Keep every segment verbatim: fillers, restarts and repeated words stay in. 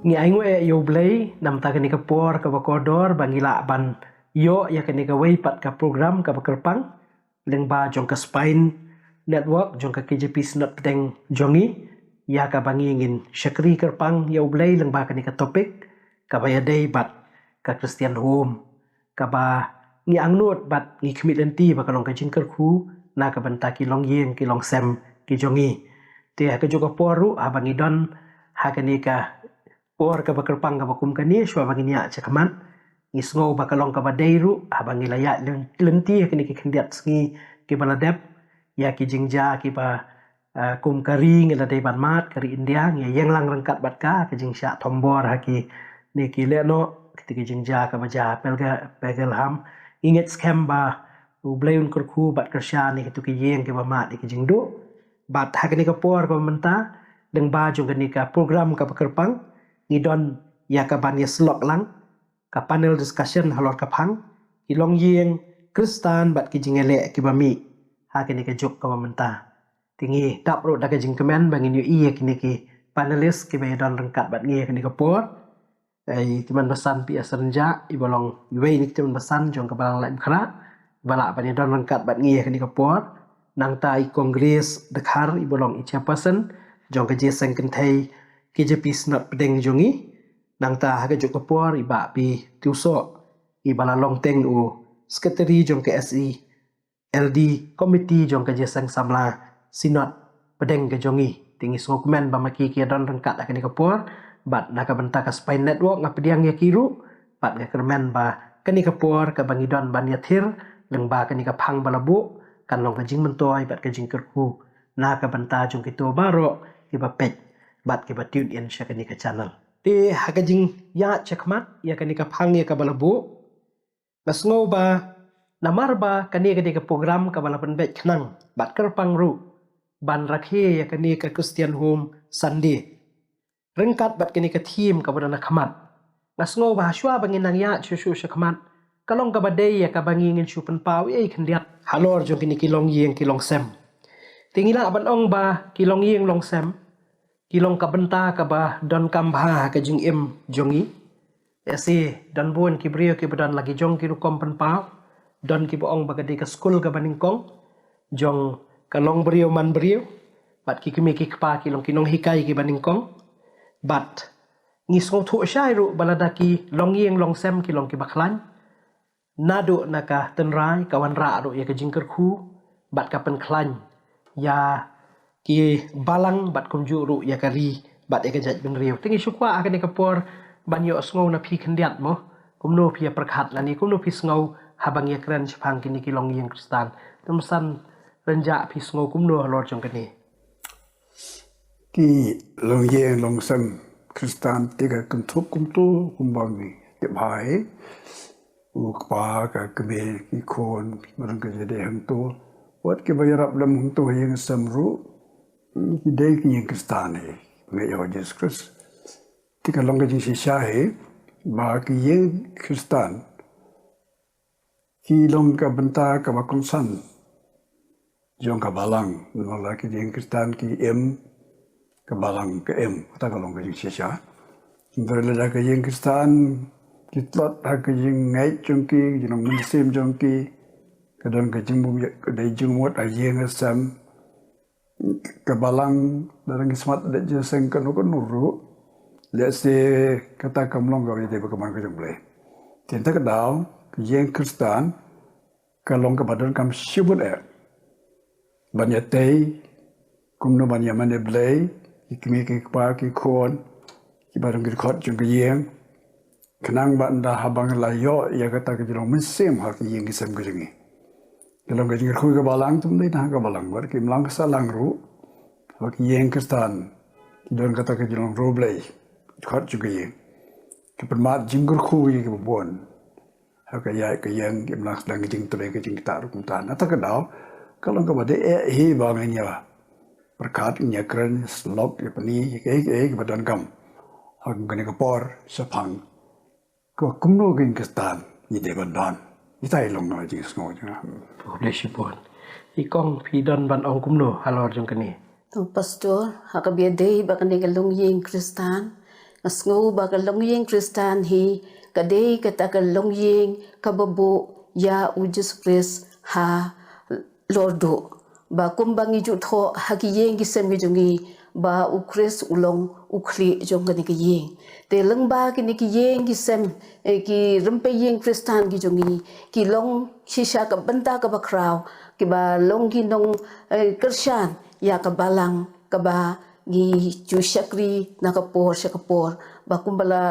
Ngi ai nguh ïa U Blei namar kane ka por kaba kordor ba ngi lah ban ïoh ïa kane kawei pat ka program kaba kyrpang lyngba jong ka Spine Network jong ka K J P Synod Pdeng jong ngi, ïa kaba ngi ngin shakri kyrpang ïa U Blei lyngba kane ka topic kaba ïadei bad ka Christian Home, kaba ngi angnud bad ngi khmih lynti ba ka long ka jingkyrkhu na ka bynta ki longïing ki longsem ki jong ngi. Te ha kajuh ka por ruh haba ngi don ha kane ka por kaba kyrpang kaba kum kane, shuwa ba ngin ïaid shakhmat, ngi sngew ba ka long kaba dei ruh haba ngi la ïaid lyn-, lynti ha kine ki khyndiat sngi kiba la dep ïa ki jingjia kiba, ah, kum ka ri ngi la dei ban mad, ka ri India, ngi ïeng lang ryngkat bad ka, ka jingshah thombor ha kine ki lehnoh, kine ki jingjia kaba jia ha Pelga-, Pahalgam. Ngi ngeit skhem ba U Blei un kyrkhu bad kyrshan ïa kito ki ïing kiba mad ïa ki jingduh. Bad ha kane ka por kaba mynta, lyngba jong kane ka program kaba kyrpang, ngi don ïa ka ban ïasyllok lang ka panel discussion halor ka phang ki longïing Khristan bad ki jingïaleh kiba mih ha kane ka juk kaba mynta. Te ngi dap ruh da ka jingkmen ba ngin ïohi ïa kine ki panelist kiba ïadon ryngkat bad ngi ha kane ka por. Ïa i Tymmen Basan P S Rynjah, iba long iwei na ki Tymmen Basan jong ka Balang Laitumkhrah, ba lah ban ïadon ryngkat bad ngi ha kane ka por. Nangta i Kong Grace Dkhar, iba long i chairperson jong ka Jingïaseng Kynthei K J P Synod Pdeng jong ngi. Nangta ha kajuh ka por i Bah P Tiewsoh, iba la long teng u secretary jong ka S E L D committee jong ka Jingïaseng Samla Synod Pdeng ka jong ngi. Te ngi sngewkmen ba ma ki ki ïadon ryngkat ha kane ka por, bad na ka bynta ka Spine Network nga pdiang ïa ki ruh, bad nga kyrmen ba kane ka por kaba ngi don ban ïathir lyngba kane ka phang ba la buh kan long ka jingmyntoi bad ka jingkyrkhu na ka bynta jong kito baroh kiba peit bad kiba tune in sha kane ka channel. Te ha ka jingïaid shakhmat ïa kane ka phang ïa kaba la buh, nga sngew ba namar ba kane ka dei ka program kaba la pynbeit khnang bad kyrpang ruh ban rakhe ïa kane ka Christian Home Sunday ryngkat bad kane ka theme kaba don ha khmat. Nga sngew ba hashwa ba ngin nang ïaid shuh shuh shakhmat, ka long kaba dei ïa kaba ngi ngin shu pynpaw ïa i khyndiat halor jong kine ki longïing ki longsem. Te ngi lah ban ong ba ki longïing longsem ki long ka bynta kaba donkam bha ha ka jingim jong ngi. Lehse don bun ki briew kiba don la ki jong ki rukom pynpaw, don kiba ong ba ka dei ka skul kaba nyngkong jong ka long briew man briew, bad ki kmie ki kpa ki long ki nonghikai kiba nyngkong. Bad ngi sngewthuh shai ruh ba lada ki longïing longsem ki long kiba khlaiñ, naduh na ka tynrai ka wanrah ruh ïa ka jingkyrkhu bad ka pynkhlaiñ ïa ki balang bad kumjuh ruh ïa ka ri bad ïa ka jaitbynriew. Te ngi shu kwah ha kane ka por ban ïohsngew na phi khyndiat mo, kumno phi ïa pyrkhat lane kumno phi sngew haba ngi ïa kren shaphang kine ki longïing Khristan. Tymmen Basan Rynjah, phi sngew kumno halor jong kane? Ki longïing longsem Khristan te ka kynthup kumto kumba ngi tip bha hi. U kpa, ka kmie, ki khun, ba don ka jingïadei hangto, wat kiba ïarap lem hangto ha ïing sem ruh, ki dei ki ïing Khristan hi, ba ngeit ïa u Jesus Christ. Te ka long ka jingshisha hi ba ki ïing Khristan ki long ka bynta kaba kongsan jong ka balang. Namar lada ki ïing Khristan ki im, ka balang ka im. Kata ka long ka jingshisha. Hynrei lada ka ïing Khristan ki tlot ha ka jingngeit jong ki, ka jinglong mynsiem jong ki, ka don ka jingmut, ka dei jingmut ha ïing ha sem, ka balang, lada ngi smat da jingïaseng kano kano ruh, lehse kata kam long kaba ïadei bad ka mon ka jong U Blei. Te kata ka daw ka ïing Khristan ka long kaba donkam shibun eh ban ïatei kumno ban ïamane Blei, ki kmie ki kpa ki khun, kiba don ki dkhot jong ka ïing, khnang ba ynda haba ngi la ïoh ïa kata ka jinglong mynsiem ha ki ïing ki sem ka jong ngi. Ka long ka jingkyrkhu ka balang, ym dei tang ha ka balang bad ka imlang ka sahlang ruh, haba ki ïing Khristan ki don kata ka jinglong riewblei, dkhot jong ka ïing, ki pynmad jingkyrkhu ïa kiba bun ha ka ïaid ka ïeng, ki imlang sdang ka jingtrei ka jingktah ruh kumta. Na kata ka daw ka long kaba dei eh hi ba ngin ïa pyrkhat, ngin ïa kren, ïa syllok, ïa pyni ïa kiei kiei kiba donkam ha kane ka por shaphang ka kumno ka ïing Khristan ngi dei ban don. Ita i long na jingsngew jong nga. Khublei shibun. I kong, phi don ban ong kumno halor jong kane? To Pastor, ha kaba ïadei bad kane ka longïing Khristan, Nga sngew ba ka longïing Khristan hi ka dei kata ka longïing kaba buh ïa u Jisu Khrist halor duh. Ba kumba ngi ju thoh ha ki ïing ki sem ki jong ngi ba u Khrist u long u khlieh jong kane ka ïing. Te lyngba kine ki ïing ki sem, eh, ki rympei ïing Khristan ki jong ngi ki long shisha ka bynta kaba khraw, kiba long ki nong, eh, kyrshan ïa ka balang kaba ngi ju shakri na ka por sha ka por. Ba kumba la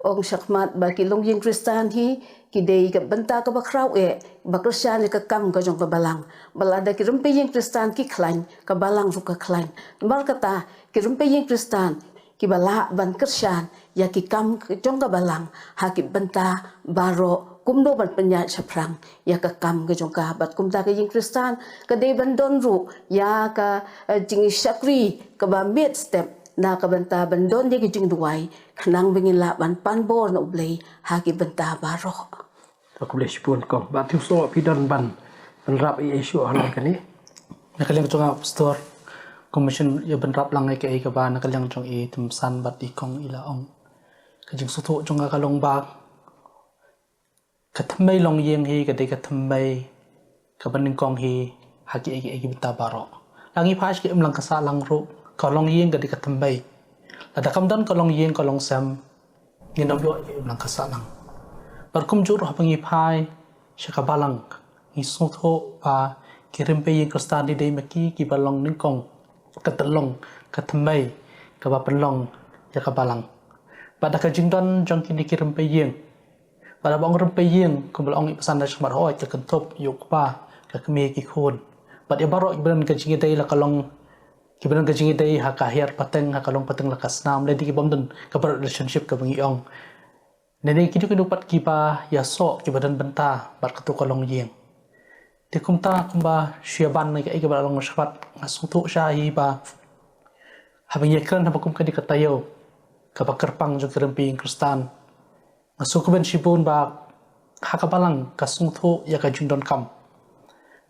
ong shakhmat ba ki longïing Khristan hi ki dei ka bynta kaba khraw eh ba kyrshan ïa ka kam ka jong ka balang. Ba lada ki rympei ïing Khristan ki khlaiñ, ka balang ruh ka khlaiñ. Namar kata ki rympei ïing Khristan kiba lah ban kyrshan ïa ki kam jong ka balang ha ki bynta baroh, kumno ban pynïaid shaphrang ïa ka kam ka jong ka. Bad kumta ka ïing Khristan ka dei ban don ruh ïa ka, eh, jingshakri kaba miet step na ka bynta ban don ïa ki jingduwai khnang ba ngin lah ban pan bor na U Blei ha ki bynta baroh. Ka khublei shibun kong. Ba tieng shuh phi don ban, ban rap ei ei shuh halor kane? Na ka liang jong nga Pastor, commission ïa ban rap lang ïa kaei kaba na ka liang jong i Tymsan bad i kong i la ong. Ka jingsngewthuh jong nga ka long ba ka thymmei longïing hi ka dei ka thymmei kaba nyngkong hi ha kiei kiei ki bynta baroh. La ngi phai sha ka imlang ka sahlang ruh, ka longïing ka dei ka thymmei. Lada kam don ka longïing ka longsem, ngin ym ïoh ïa ka imlang ka sahlang. Bad kumjuh ruh haba ngi phai sha ka balang, ngi sngewthuh ba ki rympei ïing Khristan ki dei ma ki kiba long nyngkong, ka tyllong, ka thymmei kaba pynlong ïa ka balang. Bad da ka jingdon jong kine ki rympei ïing, bad haba ong rympei ïing, kumba la ong i Basan da shakhmat, hooid, ka kynthup ïa u kpa, ka kmie, ki khun. Bad ïa baroh kiba don ka jingïadei la ka long, kiba don ka jingïadei ha ka hiar pateng, ha ka long pateng la ka snam, lei dei ki bym don ka blood relationship kaba ngi ong. Lane kino kino pat kiba ïasoh, kiba don bynta bad kato ka longïing. Te kumta kumba shu ïaban ïa kaei kaba la long shakhmat, nga sngewthuh shisha hi ba haba ngi ïakren haba kum kane ka taïew kaba kyrpang jong ki rympei ïing Khristan, nga sngewkmen shibun ba ha ka balang ka sngewthuh ïa ka jingdonkam.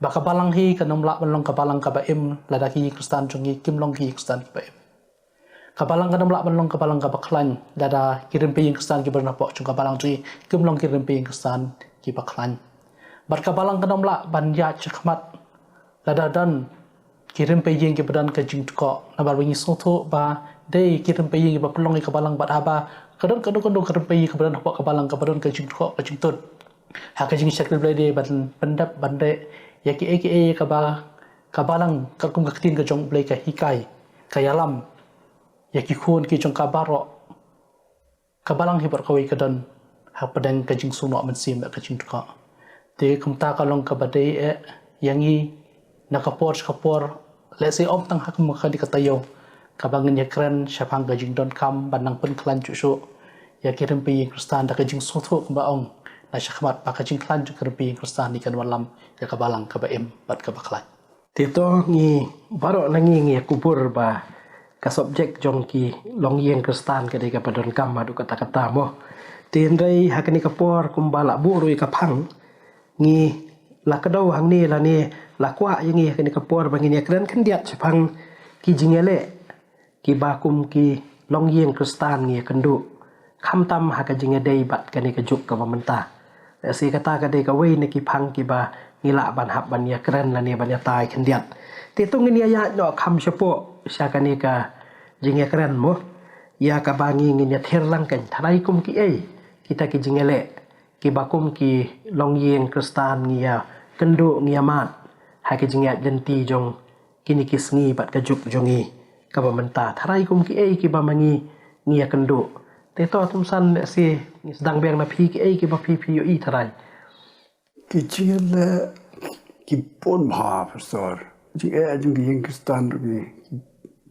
Ba ka balang hi kan ym lah ban long ka balang kaba im lada ki ïing Khristan jong ngi kim long ki ïing Khristan kiba im. Ka balang kan ym lah ban long ka balang kaba khlaiñ lada ki rympei ïing Khristan kiba don hapoh jong ka balang jong ngi kim long ki rympei ïing Khristan kiba khlaiñ. Bad ka balang kan ym lah ban ïaid shakhmat lada don ki rympei ïing kiba don ka jingtkoh. Namar ba ngi sngewthuh ba dei ki rympei ïing kiba pynlong ïa ka balang, bad haba ka don kano kano ka rympei ïing kaba don hapoh ka balang kaba don ka jingtkoh, ka jingtud ha ka jingshakri Blei, dei ban pyndep ban leh ïa kiei kiei kaba ka balang, katkum ka ktien ka jong U Blei ka hikai, ka ïalam ïa ki khun ki jong ka baroh. Ka balang hi baroh kawei ka don hapdeng ka jingsngewnoh mynsiem bad ka jingtkoh. Te kumta ka long kaba dei eh ïa ngi na ka por sha ka por, lehse ym tang ha kum kane ka taïew, kaba ngin ïakren shaphang ka jingdonkam ban nang pynkhlaiñ shuh shuh ïa ki rympei ïing Khristan da ka jingsngewthuh kumba ong na shakhmat ba ka jingkhlaiñ jong ki rympei ïing Khristan hi kan wallam ïa ka balang kaba im bad kaba khlaiñ. Te to ngi baroh na ngi ngi ïa kubur ba ka subject jong ki longïing Khristan ka dei kaba donkam haduh katta katta mo. Te hynrei ha kane ka por kumba la buh ruh ïa ka phang, ngi la kdew hangne lane la kwah ïa ngi ha kane ka por ba ngin ïakren khyndiat shaphang ki jingïaleh kiba kum ki longïing Khristan ngi ïakynduh, khamtam ha ka jingïadei bad kane ka juk kaba mynta. Lehse kata ka dei kawei na ki phang kiba ngi lah ban hap ban ïakren lane ban ïatai khyndiat. Te to ngin ïa ïaid noh kham shapoh sha kane ka jingïakren mo, ïa kaba ngi ngin ïather lang kan tharai kum kiei kita ki jingïaleh kiba kum ki longïing Khristan ngi ïakynduh, ngi ïamad ha ki jingïaid lynti jong kine ki sngi bad ka juk jong ngi kaba mynta. Tharai kum kiei kiba ma ngi ngi ïakynduh. Te to Tymsan, lehse ngi sdang biang na phi kiei kiba phi phi ïohi tharai. Ki jingïaleh ki bun bha, Pastor. Jingeh jong ki ïing Khristan ruh ki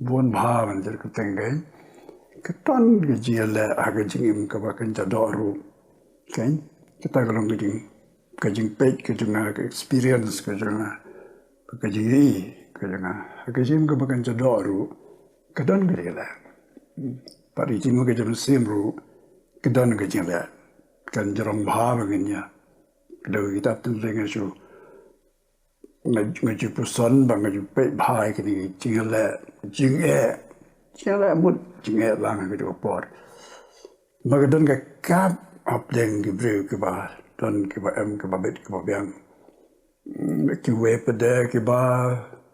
bun bha ban jer kyrteng, kan. Ka don ka jingïaleh ha ka jingim kaba kan jadoh ruh, kan. Kata ka long ka jing, ka jingpeit ka jong nga, ka experience ka jong nga, ka jingïohi ka jong nga. Ha ka jingim kaba kan jadoh ruh ka don ka jingïaleh. Pat ka jingim ka jong mynsiem ruh ka don ka jingïaleh. Kan jrong bha ba ngin ïa Dei kita tynreng nga shu, nga, nga ju puson ba nga ju peit bha ïa kine ki jingïaleh, jingeh, jingïaleh mut jingeh lang ha kajuh ka por. Ba ka don ka gap hapdeng ki briew kiba don, kiba em, kiba bit, kiba biang. Mm, kiwei pat de kiba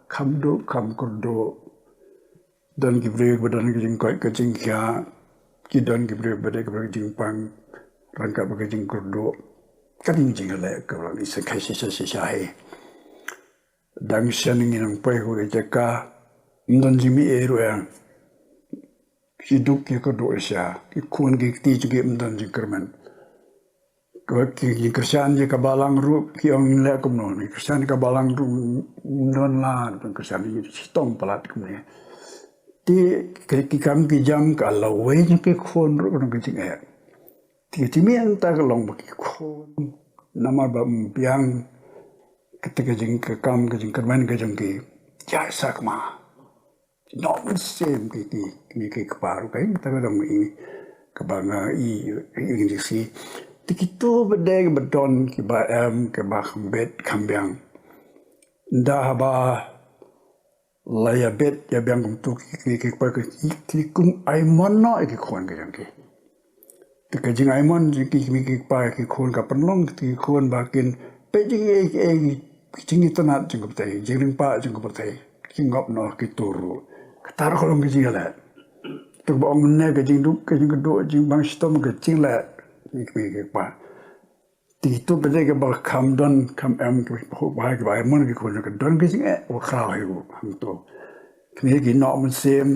kham duh kham kyrduh. Don ki briew ba don ka jingkoit ka jingkhiah, ki don ki briew ba don ka jingpang ryngkat bad ka jingkyrduh. Ka dei ka jingleh kaba ngi sa kha shisha shisha hi. Dang shen ngi nang poi ha ka jaka, ym don jingmih ei ruh ïa ki duk ki kyrduh shisha, ki khun ki kti jong ki ym don jingkyrmen. Ki, ki kyrshan ïa ka balang ruh ki ong leh kumno, ki kyrshan ïa ka balang ruh ym don lad ban kyrshan, ki shitom palat kumne. Te ki, ki kam ki jam ka lawei jong ki khun ruh ka don ka jingeh. Te ka jingmih mynta ka long ba ki khun namar ba ym biang kata ka jing, ka kam, ka jingkyrmen ka jong ki, ïa sakma. Noh mynsiem ki, ki, ki, ki kpa ruh, ka dei kata ka dang i kaba nga i, i, i, i, i. Te kito ba dei ba don kiba em, kiba kham bit kham biang. Ynda haba la ïa bit ïa biang kumto ki, ki, ki kpa ki, ki, ki kum aimon noh ïa ki khun ka jong ki. Te ka jingaimon jong ki kmie ki kpa ki khun ka pynlong ki khun ba kin peit jingeh, eh, ki jingitynnad jong ka pyrthei, jingryngpah jong ka pyrthei, ki ngop noh ki tur ruh. Kata ruh ka long ka jingïaleh. Te ba ong mynne ka jingduk, ka jingkyrduh, jingbang shitom, ka jingleh jong ki kmie ki kpa. Te kito pat de kiba kham don, kham em, kiba, kiba, kiba aimon ki khun, ka don ka jingeh ba khraw hi ruh hangto. Kmie ki noh mynsiem,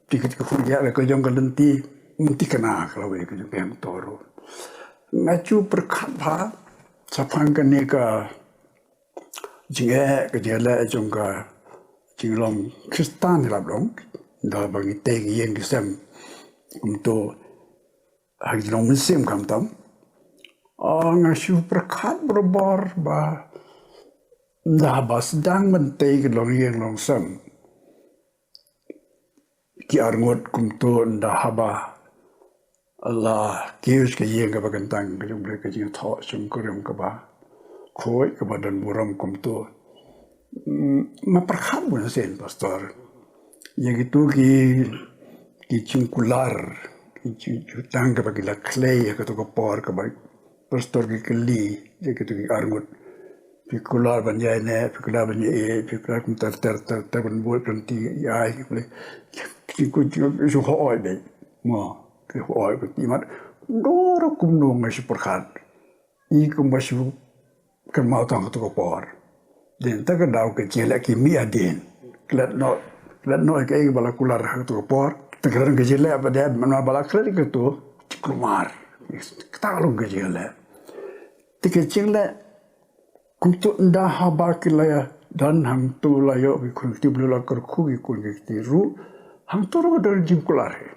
te ki, ki khun ki ïaid la ka jong ka lynti, ym thikna ka lawei ka jong ka hangto ruh. Nga shu pyrkhat bha shaphang kane ka jingeh, ka jingeh jong ka jinglong Khristan, ngi lah ban ong, da ba ngi tei ki ïing ki sem kumto ha ki jinglong mynsiem khamtam. Ah, nga shu pyrkhat barabor ba ynda haba sdang ban tei ki long ïing long sem, ki arngut kumto, ynda haba la kiew sha ka ïing kaba kyntang ka jong U Blei, ka jingthoh shongkurim kaba khuid kaba don burom kumto. Mm, nga pyrkhat bunsien, Pastor, ïa kito ki, ki jingkular, ki ju-, jutang kaba ki la khlei ha kato ka por kaba Pastor ki kylli ïa kito ki arngut. Phi kular ban ïaineh, phi kular ban ïaieit, phi kular kumta ter ter ter ban bud lynti ïa ki, ki, ki, ki shu hoi beit. Mo, ki hoi beit, imat. Dor kumno nga shu pyrkhat. I kumba shu kynmaw tang kato ka por. Dei ta ka daw ka jingïaleh ki mih hadien. Klet noh, klet noh ïa kaei ba la kular ha kato ka por. Te ka don ka jingïaleh ba dei, mynba la klet ïa kato, jingkulmar. Kata ka long ka jingïaleh. Te ka jingleh kumto, ynda haba ki la ïa don hangto, la ïoh ki khun ki kti, U Blei u la kyrkhu ki khun ki kti ruh, hangto ruh ka don jingkular hi.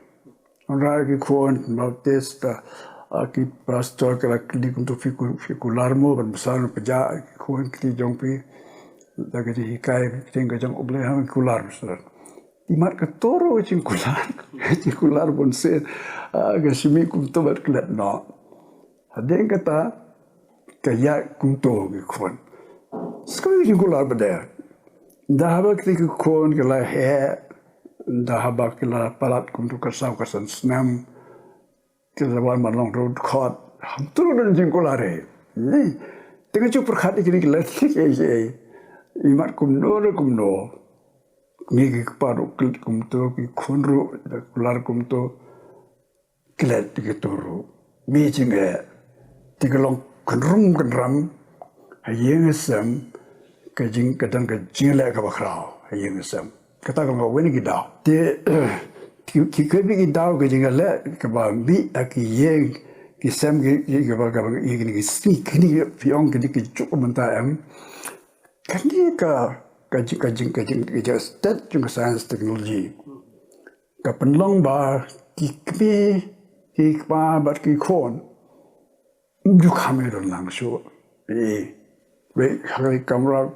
Hynrei ki khun Baptist, ah, ki pastor ki la kylli kumto, phi ku-, phi kular mo ban bsa, ban pynjah ki khun ki kti jong phi da ka jinghikai ka ktien ka jong U Blei, haba ki kular, Pastor. Imat kato ruh ka jingkular, ka jingkular bunsien, ah, ka shim kumto bad klet noh. Hadien kata, ka ïaid kumto ki khun. Sa kawei ka jingkular pat de. Ynda haba kito ki khun ki la heh, ynda haba ki la palat kumto ka saw ka san snem, ki la wan ban long dkhot, hangto ruh ka don jingkular hi. Te nga shu pyrkhat ïa kine ki la thik ei ei. Imat kumno ruh kumno, kmie ki kpa ruh klet kumto, ki khun ruh da kular kumto. Klet ïa kito ruh. Mih jingeh. Te ka long kynrum kynram ha ïing ha sem, ka jing, ka don ka jingïaleh kaba khraw ha ïing ha sem. Kata ka long kawei na ki daw. Te ki, ki, kawei ki daw ka jingïaleh kaba mih ha ki ïing ki sem ki, ki, kaba, kaba, ki, ki, ki, ki, ki, phi ong kine ki juk mynta em. Kane ka, ka jing, ka jing, ka jing, ka jing state jong ka science technology. Ka pynlong ba ki kmie, ki kpa bad ki khun ym ju kham ïadon lang shuh. Eh, wei ha ka kamra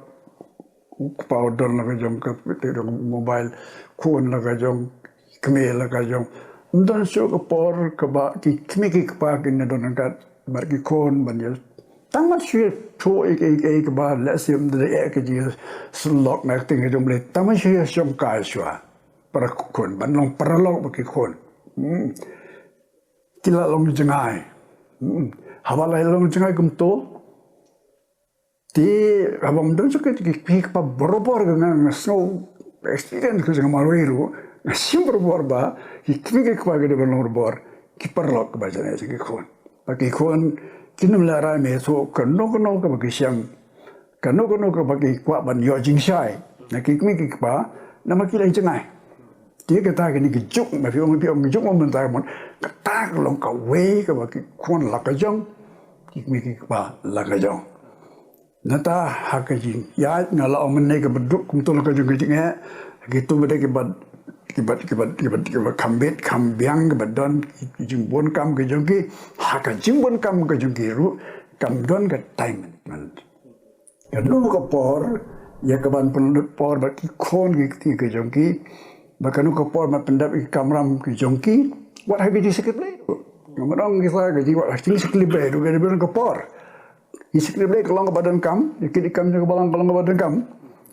u kpa u don la ka jong ka, te dong mobile, khun la ka jong, kmie la ka jong. Ym don shuh ka por kaba ki kmie ki kpa kin ïadon ryngkat bad ki khun ban ïa. Tang ba shu ïathuh ïa, ïa, ïa, ïa kaba lehse ym dei eh ka jingïasyllok na ka ktien ka jong U Blei. Tang ba shu ïashongkai shuwa. Para khun, ban long paralok bad ki khun. Hmm. ki la long jngai. Hmm. Haba la long jngai kumto, te haba ym don shuh ki kmie ki kpa, barabor nga, nga sngew experience ka jong nga marwei ruh, nga shim barabor ba ki kmie ki kpa ki dei ban long barabor ki paralok ba jngai jong ki khun. Ba ki khun kin ym lehrain me, so kano kano kaba ki shem, kano kano kaba ki kwah ban ïoh jingshai na ki kmie ki kpa, namar ki la jngai. Te kata kine ki juk, ma phi ong, phi ong ki juk mo mynta, mon, kata ka long kawei kaba ki khun la ka jong, ki kmie ki kpa la ka jong. Nangta ha ka jingïaid, nga la ong mynne, kaba duk kumto la ka jong ka jingeh, kito ba dei kiba, kiba, kiba, kiba, kiba kham bit kham biang, kiba don ki, ki jingbun kam ka jong ki, ha ka jingbun kam ka jong ki ruh kam don ka time management. Kano ka por ïa kaban pynlut por bad ki khun ki kti ki jong ki, bad kano ka por ban pyndep ïa ki kamram ki jong ki, wat ha ka jingshakri Blei. Ngam ong ki sa ka jing, wat ha ka jingshakri Blei ruh, ka dei ban ka por. Jingshakri Blei ka long kaba donkam, ïa ki kam jong ka balang ka long kaba donkam.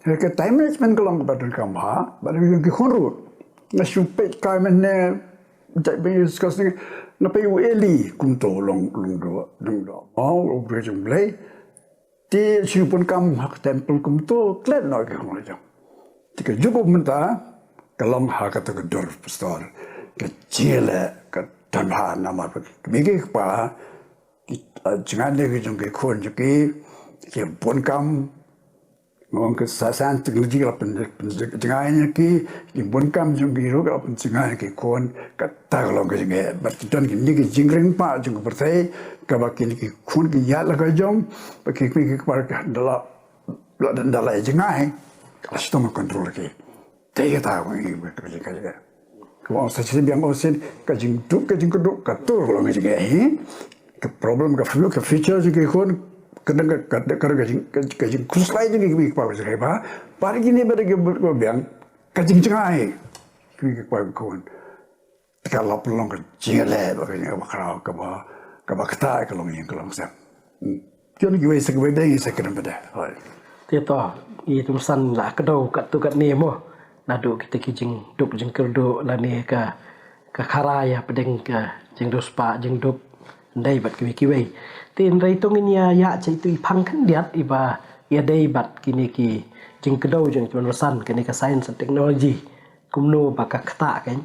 Ïa ka time management ka long kaba donkam ha, bad ïa ki khun ruh. Nga shu peit ka mynne, jait ba ngi discuss ne, nga peit u Eli kumto long, long doh, long doh. Mo, u briew jong Blei. Te shu bun kam ha ka temple kumto, klet noh ki khun la jong. Te ka juk mynta ka long ha kata ka dur, pastor. Ka jingïaleh ka don bha namar ba ki kmie ki kpa, ki, ah, jngai ne ki jong ki khun jong ki, ki bun kam, ngong ka sa-, science technology la pyn, pyn, jngai ne ki, ki bun kam jong ki ruh la pynjngai ne ki khun, kata ka long ka jingeh. Bad ki don kine ki jingring pa jong ka pyrthei, kaba kine ki khun ki ïaid la ka jong, ba ki kmie ki kpa ka da la, la, da la jngai, ka la shitom control ki. Te kata ka long ka jingeh. Ka ong sa shisien biang ong shisien, ka jingduk, ka jingkyrduh, kato ka long ka jingeh, hi. Ka problem, ka fu-, ka future jong ki khun, ka dang ka, ka, ka, ka jing, ka, ka jingkhuslai jong ki kmie ki kpa ka jingeh ba, bad kine bad ki bad ka biang, ka jingjngai. Kmie ki kpa ki khun. Te ka la pynlong ka jingeh leh bad ka jingeh bakhraw kaba, kaba kata ka long ïing ka long sem. Hmm. Jon kiwei sa kiwei dei sa kren bad. Hooid. Te to, i Tymmen Basan la kdew katto katne mo. Naduh kita ki jingduk jingkyrduh lane ka, ka khara ïa pdeng ka jingduspah jingduk, dei bad kiwei kiwei. Te hynrei to ngin ïa ïa cha itu i phang khyndiat iba ïadei bad kine ki jingkdew jong i Tymmen Basan, kane ka science and technology. Kumno ba ka kata kan.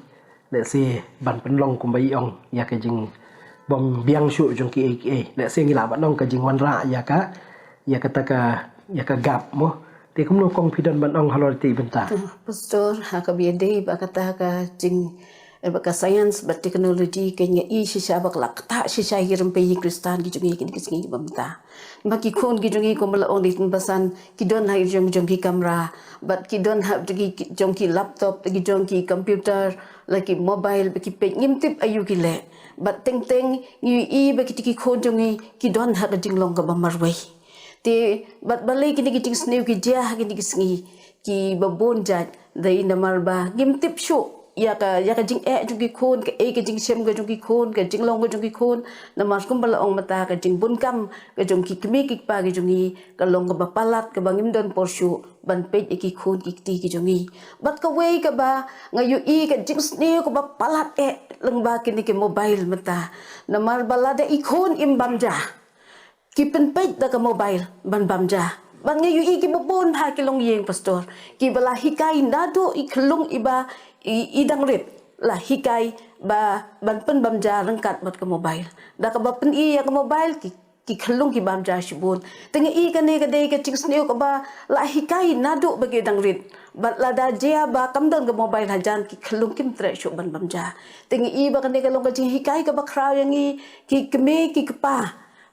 Lehse ban pynlong kumba i ong ïa ka jingbym biang shuh jong kiei kiei. Lehse ngi lah ban ong ka jingwanrah ïa ka, ïa kata ka, ïa ka gap mo. Te kumno kong phi don ban ong halor te i bynta? Ah, Pastor, ha kaba ïadei bad kata ka jing, eh, bad ka science bad technology, ka ngi i shisha ba ka la kata shisha ïa ki rympei ïing Khristan ki jong ngi kine ki sngi kiba mynta. Ba ki khun ki jong ngi kumba la ong i Tymmen Basan, ki don ha ki jong, jong ki kamra, bad ki don ha ki, ki jong ki laptop, ki jong ki computer, la ki mobile, ba ki peit, ngim tip aïu ki leh. Bad teng teng ngi i ba kita ki khun jong ngi ki don ha ka jinglong kaba marwei. Te bad balei kine ki jingsniew ki jia ha kine ki sngi kiba bun jait, dei namar ba ngim tip shuh ïa ka, ïa ka jingeh jong ki khun, kaei ka jingshem ka jong ki khun, ka jinglong ka jong ki khun. Namar kumba la ong mynta, ka jingbun kam ka jong ki kmie ki kpa ki jong ngi ka long kaba palat, kaba ngim don por shuh ban peit ïa ki khun ki kti ki jong ngi. Bad kawei kaba nga ïohi ka jingsniew kaba palat eh lyngba kine ki mobile mynta. Namar ba lada i khun im bam ja, ki pynpeit da ka mobile ban bam ja. Bad nga ïohi kiba bun ha ki longïing, Pastor, kiba la hikai naduh i khyllung iba i, i dang rit, la hikai ba ban pynbam ja ryngkat bad ka mobile. Da kaba pyni ïa ka mobile ki, ki khyllung ki bam ja shibun. Te nga i kane ka dei ka jingsniew kaba la hikai naduh ba ki dang rit. Bad lada jia ba kam don ka mobile hajan, ki khyllung kim treh shuh ban bam ja. Te nga i ba kane ka long ka jinghikai kaba khraw ïa ngi ki kmie ki kpa,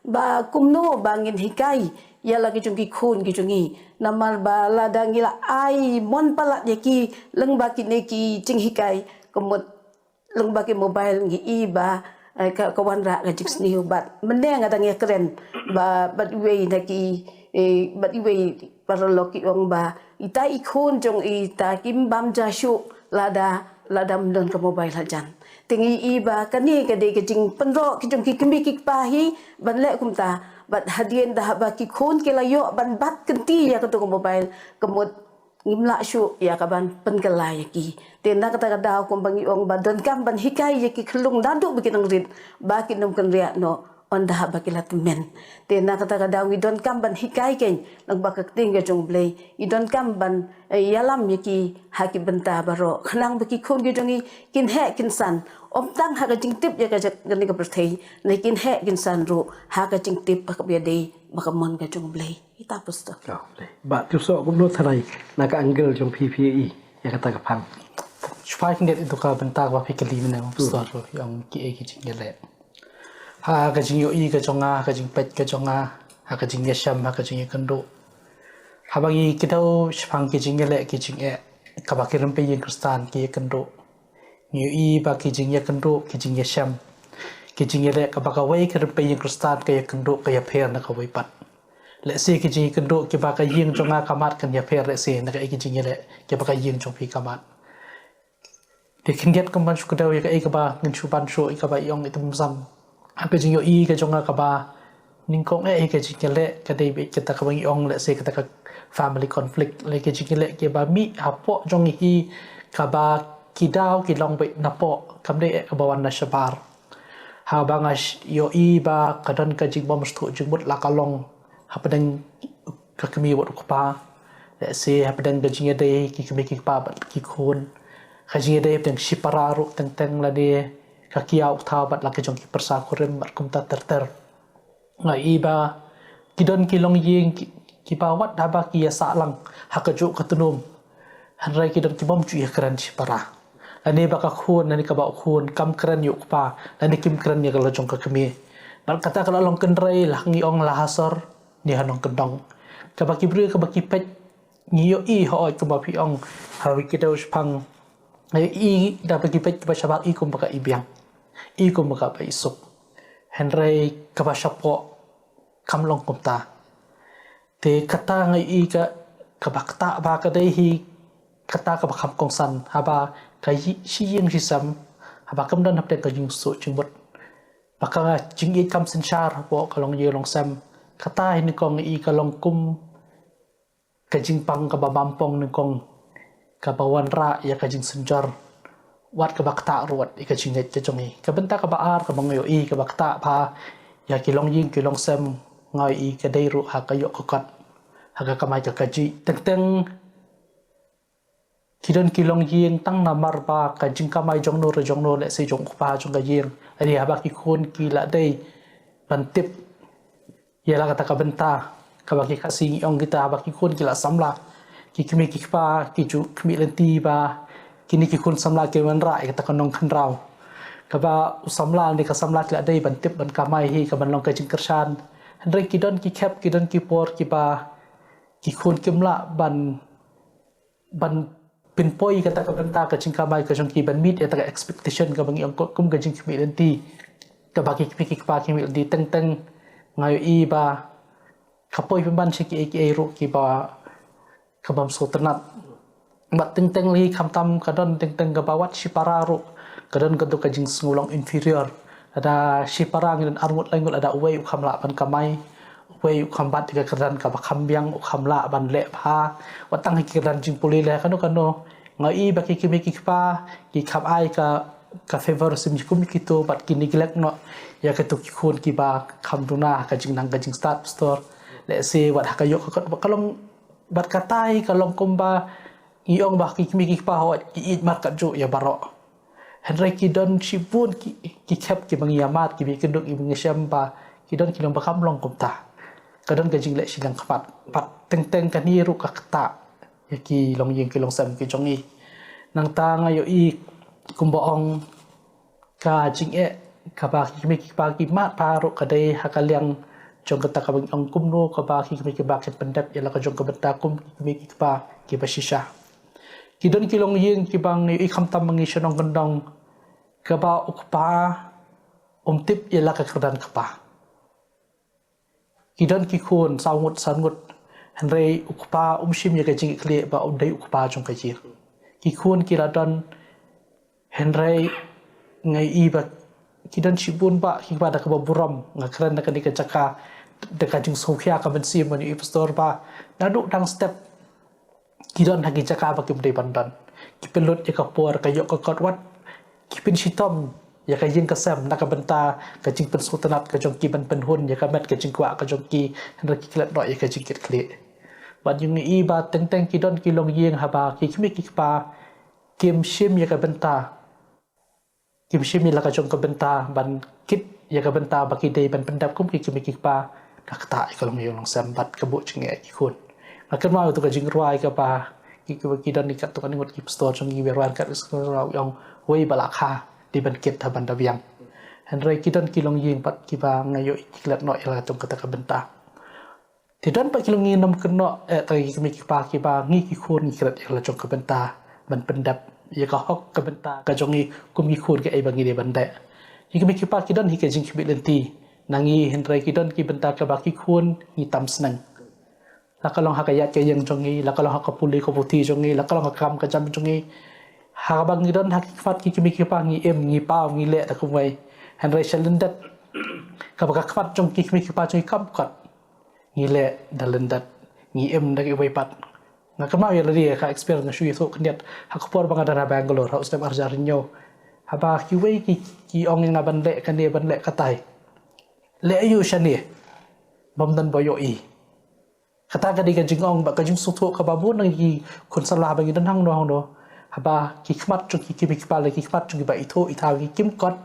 ba kumno ba ngin hikai ïa la ki jong ki khun ki jong ngi. Namar ba lada ngi la ai mon palat ïa ki lyngba kine ki jinghikai, ka mut lyngba ki mobile ngi i ba, eh, ka, ka wanrah ka jingsniew. Bad mynne nga dang ïakren ba, bad iwei na ki, eh, bad iwei paralok, i ong ba ita i khun jong ita kim bam ja shuh lada, lada ym don ka mobile hajan. Te ngi i ba kane ka dei ka jingpynroh ki jong ki kmie ki kpa hi ban leh kumta. Bad hadien da haba ki khun ki la ïoh ban bat kynti ïa kato ka mobile, ka mut ngim lah shuh ïa ka ban pynkylla ïa ki. Te na kata ka daw kumba ngi ong ba donkam ban hikai ïa ki khyllung naduh ba ki nang rit ba kin ym kynriah noh ynda haba ki la tymmen. Te na kata ka daw ngi donkam ban hikai kein lang ba ka ktien ka jong U Blei. Ngi donkam ban eh, ïalam ïa ki ha ki bynta baroh khnang ba ki khun ki jong ngi kin heh kin san. Ym tang ha ka jingtip ïa ka jaka kane ka pyrthei, ne kin heh kin san ruh ha ka jingtip ha kaba ïadei bad ka mon ka jong U Blei. Ita pastor. Ba tu so kumno tharai na ka angle jong phi phi i ïa kata ka phang. Shuwa phi ngeit ïa ka bynta kaba phi kylli mynne pastor, ïa ong ki ei ki jingïaleh. Ha ka jingïohi ka jong nga, ha ka jingpeit ka jong nga, ha ka jingïashem, ha ka jingïakynduh. Haba ngi kdew shaphang ki jingïaleh ki jingeh kaba ki rympei ïing Khristan ki ïakynduh, ngi ïohi ba ki jingïakynduh, ki jingïashem, ki jingïaleh kaba kawei ka rympei ïing Khristan ka ïakynduh ka ïapher na kawei pat. Lehse ki jingïakynduh kiba ka ïing jong nga ka mat kan ïapher lehse na kaei ki jingïaleh kiba ka ïing jong phi ka mat. Te khyndiat kum ban shu kdew ïa kaei kaba ngin shu ban shu ïa kaba i ong i Tymmen Sam. Ha ka jingïohi ka jong nga kaba nyngkong eh ïa ka jingïaleh ka dei beit kata kaba ngi ong lehse kata ka family conflict, lehse ka jingïaleh kiba mih hapoh jong hi kaba ki daw ki long beit napoh, kam dei eh kaba wan na shabar. Haba nga sh-, ïohi ba ka don ka jingbymsngewthuh jingmut la ka long hapdeng ka kmie bad u kpa. Lehse hapdeng ka jingïadei ki kmie ki kpa bad ki khun. Ka jingïadei hapdeng shipara ruh teng teng lane ka kiaw u kthaw bad la ka jong ki pyrsa kurim bad kumta ter ter. Nga ïohi ba ki don ki longïing ki, kiba wat haba ki ïasah lang ha kajuh ka tnum, hynrei ki don kibym ju ïakren shipara. Lane ba ka khun, lane kaba u khun kam kren ïa u kpa, lane kim kren ïa ka la jong ka kmie. Bad kata ka la long kynrei la ngi ong la ha sor ne ha nongkyndong. Kaba ki briew kaba ki peit ngi ïohi hooid kumba phi ong ha wi ki dei shaphang. Ngi ïohi da ba ki peit kaba shabar i kumba ka i biang, i kumba kaba i suk. Hynrei kaba shapoh kam long kumta. Te kata nga ïohi ka, kaba ktah ba ka dei hi kata kaba kham kongsan haba ka shi ïing shi sem haba kam don hapdeng ka jingsngewthuh jingmut. Ba ka jingïeit kam synshar hapoh ka longïing longsem. Kata hi nyngkong i ka long kum ka jingpang kaba bampong nyngkong kaba wanrah ïa ka jingsynjor. Wat kaba ktah ruh wat ïa ka jingngeit ka jong i. Ka bynta kaba ar kaba nga ïohi kaba ktah ba ïa ki longïing ki longsem nga ïohi ka dei ruh ha ka ïoh ka kot, ha ka kamai ka kajih. Teng teng ki don ki longïing tang namar ba ka jingkamai jong no re jong no lehse jong u kpa jong ka ïing. Hynrei haba ki khun ki la dei ban tip ïa la kata ka bynta kaba ki Khasi ngi ong kita, haba ki khun ki la samla, ki kmie ki kpa ki ju khmih lynti ba kine ki khun samla ki wanrah ïa kata ka nongkhynraw. Kaba u samla ne ka samla ki la dei ban tip ban kamai hi ka ban long ka jingkyrshan. Hynrei ki don ki khep, ki don ki por kiba ki khun kim lah ban ban pynpoi kata ka bynta ka jingkamai ka jong ki, ban meet ïa kata ka expectation kaba ngi ong kum ka jingkhmih lynti kaba ki kmie ki kpa ki khmih lynti. Teng teng nga ïohi ba ka poi pynban sha kiei kiei ruh kiba, ka bym sngewtynnat. Bad teng teng lei khamtam ka don teng teng kaba wat shipara ruh ka don kato ka jingsngew long inferior. Lada shipara ngi don arngut laingut, lada uwei u kham lah ban kamai, uwei u kham bat ïa ka kyrdan kaba kham biang, u kham lah ban leh bha wat tang ha ki kyrdan jingpule leh kano kano. Nga ïohi ba ki kmie ki kpa ki kham ai ka, ka favouritism kum ïa kito bad ki neglect noh ïa kito ki khun kiba kham duna ha ka jingnang ka jingstad pastor. Lehse wat ha ka ïoh ka kot bad ka long, bad kata hi ka long kumba ngi ong ba ki kmie ki kpa hooid ki ïeit markat juh ïa baroh. Hynrei ki don shibun ki, ki khep kiba ngi ïa mad, kiba ngi kynduh, kiba ngi shem ba ki don ki long ba kam long kumta. Ka don ka jingleh shiliang khmat. Bad teng teng kane ruh ka ktah ïa ki longïing ki longsem ki jong i. Nangta nga ïohi kumba ong ka jingeh kaba ki kmie ki kpa ki mad bha ruh ka dei ha ka liang jong kata kaba ngi ong kumno kaba ki kmie ki kpa kin pyndep ïa la ka jong ka bynta kum ki kmie ki kpa kiba shisha. Ki don ki longïing kiba ngi ïohi khamtam ba ngi shnong kyndong kaba u kpa um tip ïa la ka kyrdan kpa. Ki don ki khun saw ngut san ngut, hynrei u kpa um shim ïa ka jingkitkhlieh ba u dei u kpa jong ka ïing. Ki khun ki la don, hynrei nga ïohi ba ki don shibun ba ki kpa da kaba burom. Nga kren da kane ka jaka da ka jingsngewkhia ka mynsiem, nga ïohi pastor ba naduh dang step ki don ha ki jaka ba kim dei ban don. Ki pynlut ïa ka por, ka ïoh ka kot wat ki pynshitom ïa ka ïing ka sem na ka bynta ka jingpynsngewtynnat ka jong ki ban pynhun ïa ka met ka jingkwah ka jong ki, hynrei ki klet noh ïa ka jingkitkhlieh. Bad ngi ïohi ba teng teng ki don ki longïing haba ki kmie ki kpa kim shim ïa ka bynta, kim shim ïa la ka jong ka bynta ban kit ïa ka bynta ba ki dei ban pyndep kum ki kmie ki kpa, ka ktah ïa ka longïing longsem bad ka buh jingeh ïa ki khun. Nga kynmaw ïa tu ka jingrwai kaba ki, ki, ki don ïa katto katne ngut ki pastor jong ngi, ba rwai kat, ong, wei ba la kha dei ban kit ha ban da biang. Hynrei ki don ki longïing pat kiba nga ïohi ki klet noh ïa la ka jong kata ka bynta. Te don pat ki longïing, ngam kynnoh eh tang ïa ki kmie ki kpa kiba ngi ki khun ngi klet ïa la jong ka bynta ban pyndep ïa ka hok ka bynta ka jong ngi kum ki khun, kaei ba ngi dei ban leh. Ki kmie ki kpa ki don hi ka jingkhmih lynti na ngi, hynrei ki don ki bynta kaba ki khun ngi tam sneng. La ka long ha ka ïaid ka ïeng jong ngi, la ka long ha ka pule ka puthi jong ngi, la ka long ha ka kam ka jam jong ngi. Haba ngi don ha ki khmat ki kmie ki kpa ngi im, ngi paw, ngi leh da kumwei. Hynrei sha lyndet kaba ka khmat jong ki kmie ki kpa jong ngi kam kot, ngi leh da lyndet, ngi im da kiwei pat. Nga kynmaw ïa lade ka experience, nga shu ïathuh khyndiat ha ka por ba nga don ha Bangalore ha u snem arhajar hynñiew. Haba kiwei ki, ki ong ïa nga ban leh kane ban leh katai, leh aïu shane, bym don ba ïohi. Kata ka dei ka jingong bad ka jingsngewthuh kaba bun na ngi ki khun samla haba ngi don hangno hangno, haba ki khmat jong ki kmie ki kpa lane ki khmat jong kiba ithuh ithaw ki kim kot,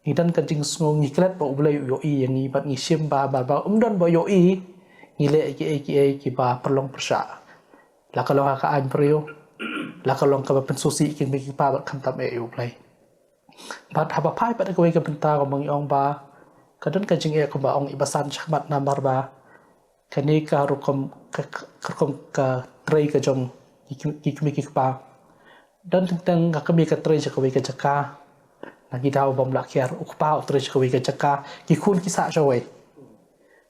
ngi don ka jingsngew, ngi klet ba U Blei u ïohi ïa ngi bad ngi shim ba, ba, ba um don ba ïohi ngi leh kiei kiei kiba pynlong pyrshah, la ka long ha ka aiñ briew, la ka long kaba pynsngewsih ïa ki kmie ki kpa bad khamtam eh ïa U Blei. Bad haba phai pat ha kawei ka bynta kumba ngi ong ba ka don ka jingeh kumba ong i Basan shakhmat, namar ba kane ka rukom ka, ka rukom ka trei ka jong ki, ki, ki kmie ki kpa. Don teng teng ka kmie ka trei sha kawei ka jaka, na ki daw bym lah kiar, u kpa u trei sha kawei ka jaka, ki khun ki sah shawei.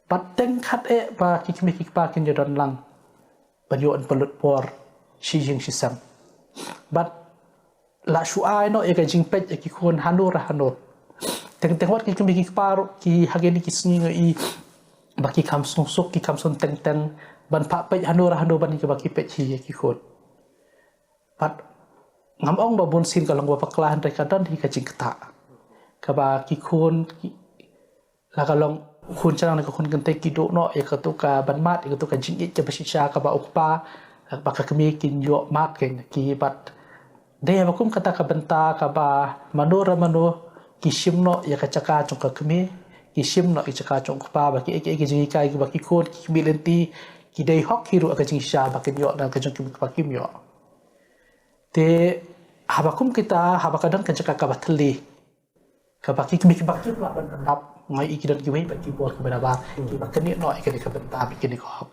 Bad teng khatheh ba ki kmie ki kpa kin ïa don lang ban ïoh ban pynlut por shi ïing shi sem. Bad la shu ai noh ïa ka jingpeit ïa ki khun hano ra hano. Teng teng wat ki kmie ki kpa ruh ki ha kine ki sngi ngi ïohi ba ki kham sngewsuk, ki kham sngewthuh teng teng ban phah peit hano ra hano ban ïa kaba ki peit hi ïa ki khun. Bad ngam ong ba bun sien ka long ba bakla, hynrei ka don hi ka jingktah kaba ki khun ki, la ka long u khun shnong ne ka khun kynthei ki duh noh ïa katu ka ban mad ïa katu ka jingïeit kaba shisha kaba u kpa bad ka kmie kin ïoh mad kein na ki. Bad dei haba kum kata ka bynta kaba mano ra mano ki shim noh ïa ka jaka jong ka kmie, ki shim noh ïa ka jaka jong u kpa, ba kiei kiei ki jinghikai kiba ki khun ki khmih lynti ki dei hok hi ruh ka jingshisha ba kin ïoh, na ka jong ki kmie ki kpa kim ïoh. Te haba kum kita, haba ka don ka jaka kaba thylli kaba ki kmie kiba kim lah ban pyndap, nga ïohi ki don kiwei pat ki bor kiba nabar kiba kynnoh noh ïa kane ka bynta bad kane ka hok.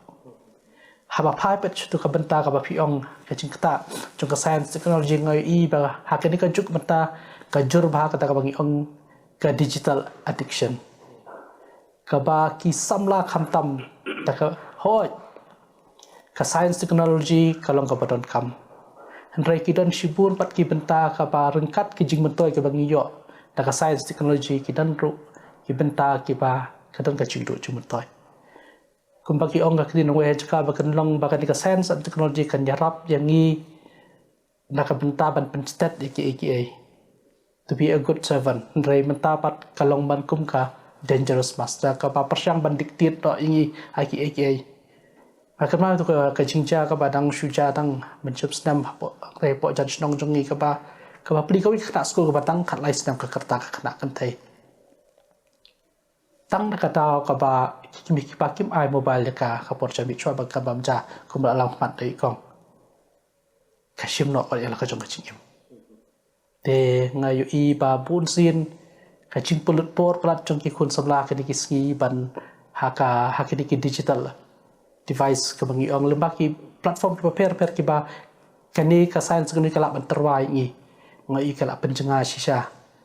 Haba phai pat sha katu ka bynta kaba phi ong ka jingktah jong ka science technology, nga ïohi ba ha kane ka juk mynta ka jur bha kata kaba ngi ong ka digital addiction, kaba ki samla khamtam da ka, hooid, ka science technology ka long kaba donkam, hynrei ki don shibun pat ki bynta kaba ryngkat ki jingmyntoi kiba ngi ïoh da ka science technology, ki don ruh ki bynta kiba ka don ka jingduh jingmyntoi. Kumba ki ong, ka ktien nongwei ha jaka ba kan long ba kane ka science and technology kan ïarap ïa ngi na ka bynta ban pynstet ïa kiei kiei, to be a good servant, hynrei mynta pat ka long ban kum ka dangerous master kaba pyrshang ban dictate noh ïa ngi ha kiei kiei. Nga kynmaw ïa tu ka, ka jingjia kaba dang shu jia tang mynshem snem hapoh, hapoh jan shnong jong ngi, kaba, kaba plie kawei ka khynnah skul kaba tang khatlai snem, ka rta ka khynnah kynthei. Tang da ka daw kaba ki kmie ki kpa kim ai mobile ïa ka, ka por sha miet shuwa ba kan bam ja, kumba la lam khmat da i kong, ka shim noh ïa la ka jong ka jingim. Te nga ïohi ba bun sien ka jingpynlut por palat jong ki khun samla kine ki sngi ban ha ka, ha kine ki digital device kaba ngi ong, lyngba ki platform kiba pher pher kiba kane ka science kane ka lah ban tyrwa ïa ngi. Nga ïohi ka lah pynjngai shisha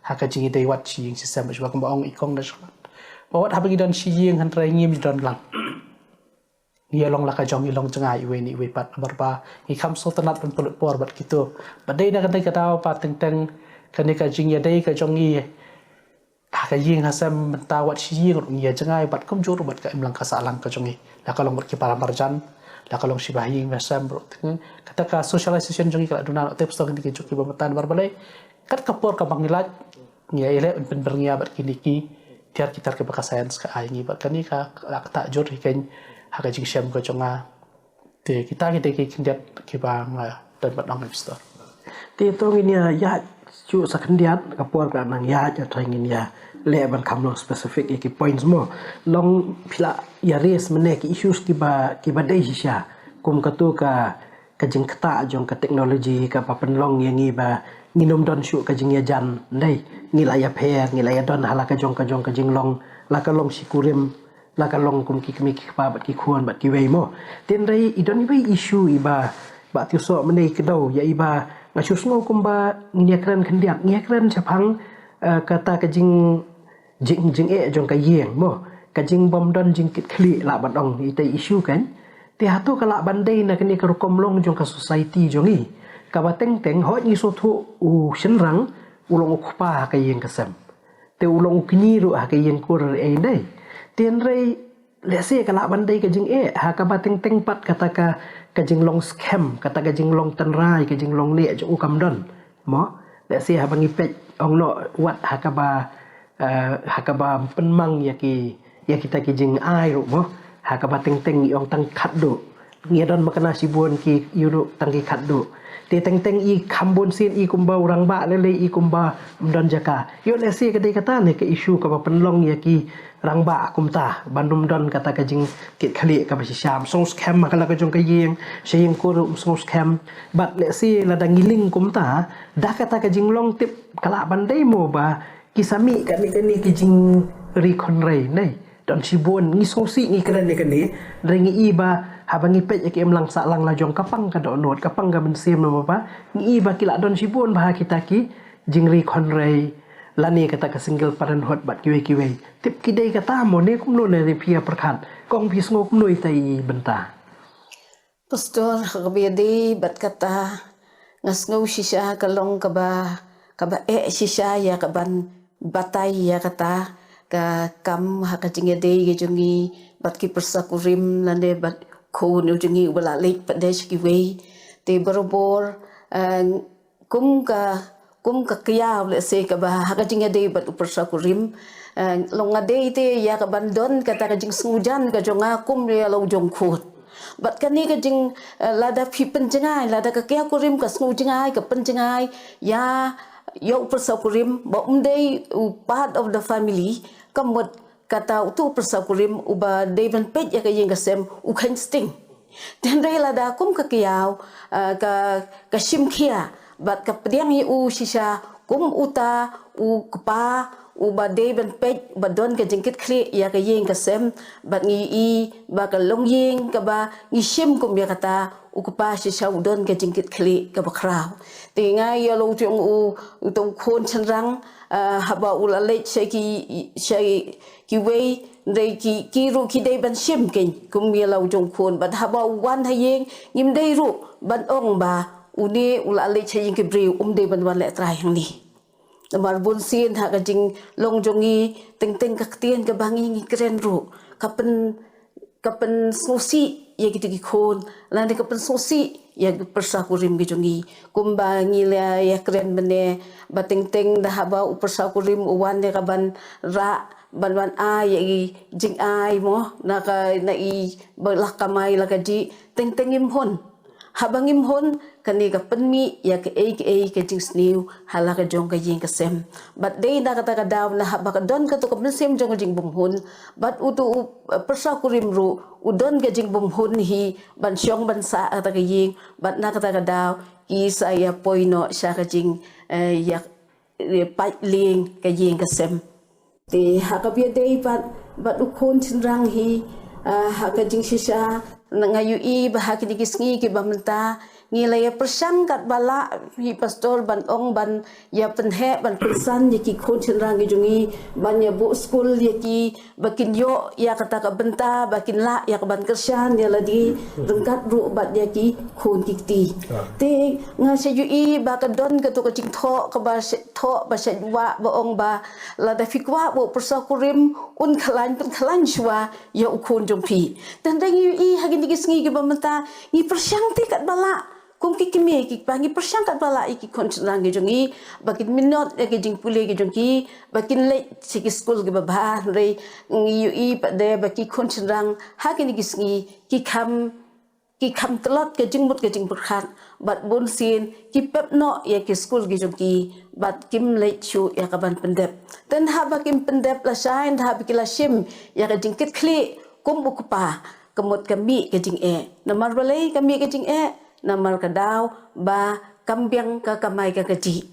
ha ka jingïadei wat shi ïing shi sem, shuwa kumba ong i kong da shuwa. Ba wat haba ngi don shi ïing hynrei ngim don lang, ngi ïa long la ka jong, ngi long jngai iwei na iwei pat, namar ba ngi kham sngewtynnat ban pynlut por bad kito. Ba dei na kane ka daw ba teng teng kane ka jingïadei ka jong ngi ha ka ïing ha sem mynta wat shi ïing ruh ngi ïa jngai bad kumjuh ruh bad ka imlang ka sahlang ka jong ngi, la ka long bad ki para marjan, La ka long shiba ha ïing ba sem ruh. Kata ka socialization jong ngi ka la duna noh te pistol kine ki jong ki ba mynta namar balei. Kat ka por kaba ngi lait ngi ïa leh pynbyrngia bad kine ki tiar ki tiar kiba ka science ka ai ngi bad kane ka la ka ta jur hi kein ha ka jingshem ka jong nga. Te kita ki dei ki khyndiat kiba nga don bad ong, Mister. Te to ngin ïa ïa shu sa khyndiat ka por ka nang ïa ïa trai ngin ïa leh ban kham long specific ïa ki points mo. Long phi la ïa raise mynne ki issues kiba kiba dei shisha kum katu ka ka jingkata jong ka technology kaba pynlong ïa ngi ba ngin ym don shuh ka jingïajan dei. Ngi la ïa pher, ngi la ïa don ha la ka jong ka jong ka jinglong, la ka long shi kurim, la ka long kum ki kmie ki kpa bad ki khun bad kiwei mo. Tynrai i don iwei issue iba ba tyu so mynne i kdew ïa iba nga shu sngew kumba ngi ïa kren khyndiat, ngi ïa kren shaphang eh, kata ka jing jing jingeh jong ka ïing mo. Ka jingbym don jingkitkhlieh lah ban ong ita issue kan. Te hato ka lah ban dei na kane ka rukom long jong ka society jong ngi. Kaba teng teng hoi ngi sngewthuh u shynrang u long u kpa ha ka ïing ka sem. Te u long u kñi ruh ha ka ïing kur ei dei. Tynrai lehse ka lah ban dei ka jingeh ha kaba teng teng pat kata ka ka jinglong skhem, kata ka jinglong tynrai, ka jinglong neh jong u kam don. Mo, lehse haba ngi peit ong noh wat ha kaba eh, ha kaba pynmang ïa ki ïa kita ki jingai ruh mo. Ha kaba teng teng ngi ong tang khatduh. Ngi don makna shibun ki ïu ruh tang ki khatduh. Te teng teng i kham bun sien i kumba u rangbah lei lei i kumba ym don jaka. Ïoh lehse ka dei kata ne ka issue kaba pynlong ïa ki rangbah kumta ban ym don kata ka jingkitkhlieh kaba shisha, ym sngew skhem ha ka la ka jong ka ïing, sha ïing kur ym sngew skhem. Bad lehse lada ngi ling kumta da kata ka jinglong tip ka lah ban dei mo ba ki sa mih kane kane ki jingri khynrei nei. Don shibun ngi sngewsih ngi kren ïa kane, hynrei ngi i ba haba ngi peit ïa ki imlang sahlang la jong ka pang ka dohnud, ka pang ka mynsiem namar ba ngi i ba ki la don shibun ba ha kita ki jingri khynrei lane kata ka single parenthood bad kiwei kiwei. Tip ki dei kata mo ne kumno ne phi ïa pyrkhat? Kong phi sngew kumno ita i bynta? Pastor, ha kaba ïadei bad kata, nga sngew shisha ka long kaba, kaba eh shisha ïa kaban batai ïa kata ka kam ha ka jingïadei ka jong ngi bad ki pyrsa kurim lane bad khun u jong ngi uba la leit pat de sha kiwei. Te barabor, eh, kum ka, kum ka kiaw lehse kaba ha ka jingïadei bad u pyrsa kurim. Eh, long nga dei te ïa kaban don kata ka jingsngewjan ka jong nga kum ïa la u jong khun. Bad kane ka jing, eh, lada phi pynjngai, lada ka kiaw kurim ka sngewjngai, ka pynjngai ïa, ïa u pyrsa kurim ba um dei u part of the family, ka mut kata utu u pyrsa kurim uba dei ban peit ïa ka ïing ka sem u kheiñ sting. Tynrai lada kum ka kiaw, eh, ka, ka shim khia bad ka pdiang ïa u shisha kum uta u kpa uba dei ban peit, uba don ka jingkitkhlieh ïa ka ïing ka sem, bad ngi i ba ka longïing kaba ngi shim kum ïa kata u kpa shisha u don ka jingkitkhlieh kaba khraw. Te nga ïa la u jong u, uta u khun shynrang, eh, haba u la leit sha ki, sha kiwei, hynrei ki, ki ruh ki dei ban shim kein kum ïa la u jong khun, bad haba u wan ha ïing ngim dei ruh ban ong ba une u la leit sha ïing ki briew, um dei ban wan leh trai hangne. Namar bun sien ha ka jinglong jong ngi teng teng ka ktien kaba ngi ngi kren ruh ka pyn, ka pynsngewsih ïa kito ki khun lane ka pynsngewsih ïa ki pyrsa kurim ki jong ngi. Kumba ngi la ïa kren mynne ba teng teng da haba u pyrsa kurim u wan ïa kaban rah ban wan ai ïa i jingai mo na ka, na i ba la kamai la ka jih, teng teng ngim hun. Haba ngim hun, kane ka pynmih ïa kaei kaei ka jingsniew ha la ka jong ka ïing ka sem. Bad dei na kata ka daw na haba ka don kato ka mynsiem jong ka jingbymhun, bad uto u, eh, pyrsa kurim ruh u don ka jingbymhun hi ban shong ban sah kata ka ïing, bad na kata ka daw ki sa ïa poi noh sha ka jing, eh, ïa, ïa pait lieng ka ïing ka sem. Te ha kaba ïadei bad, bad u khun shynrang hi, ah, ha ka jingshisha, nga ïohi ba ha kine ki sngi kiba mynta Ngi la ïa pyrshang katba lah, hi pastor, ban ong ban ïa pynheh, ban pynsan ïa ki khun shynrang ki jong ngi, ban ïa buh skul ïa ki, ba kin ïoh ïa kata ka bynta, ba kin lah ïa ka ban kyrshan ïa lade ryngkat ruh bad ïa ki khun ki kti. Te nga shu ïohi ba ka don kato ka jingthoh kaba shu thoh ba shu wah, ba ong ba lada phi kwah ba u pyrsa kurim un khlaiñ, pynkhlaiñ shuwa ïa u khun jong phi. Te hynrei ngi ïohi ha kine ki sngi kiba mynta, ngi pyrshang te katba lah, kum ki kmie ki kpa, ngi pyrshang katba lah ïa ki khun shynrang ki jong ngi, ba kin minot ïa ki jingpule ki jong ki, ba kin leit sha ki skul kiba bha. Hynrei ngi ïohi pat de ba ki khun shynrang ha kine ki sngi ki kham, ki kham tlot ka jingmut ka jingpyrkhat, bad bunsien ki pep noh ïa ki skul ki jong ki, bad kim leit shuh ïa ka ban pyndep. Te haba kim pyndep lashai, haba ki la shim ïa ka jingkitkhlieh, kum u kpa, ka mut ka mih ka jingeh. Namar balei ka mih ka jingeh? Namar ka daw ba kam biang ka kamai ka kajih,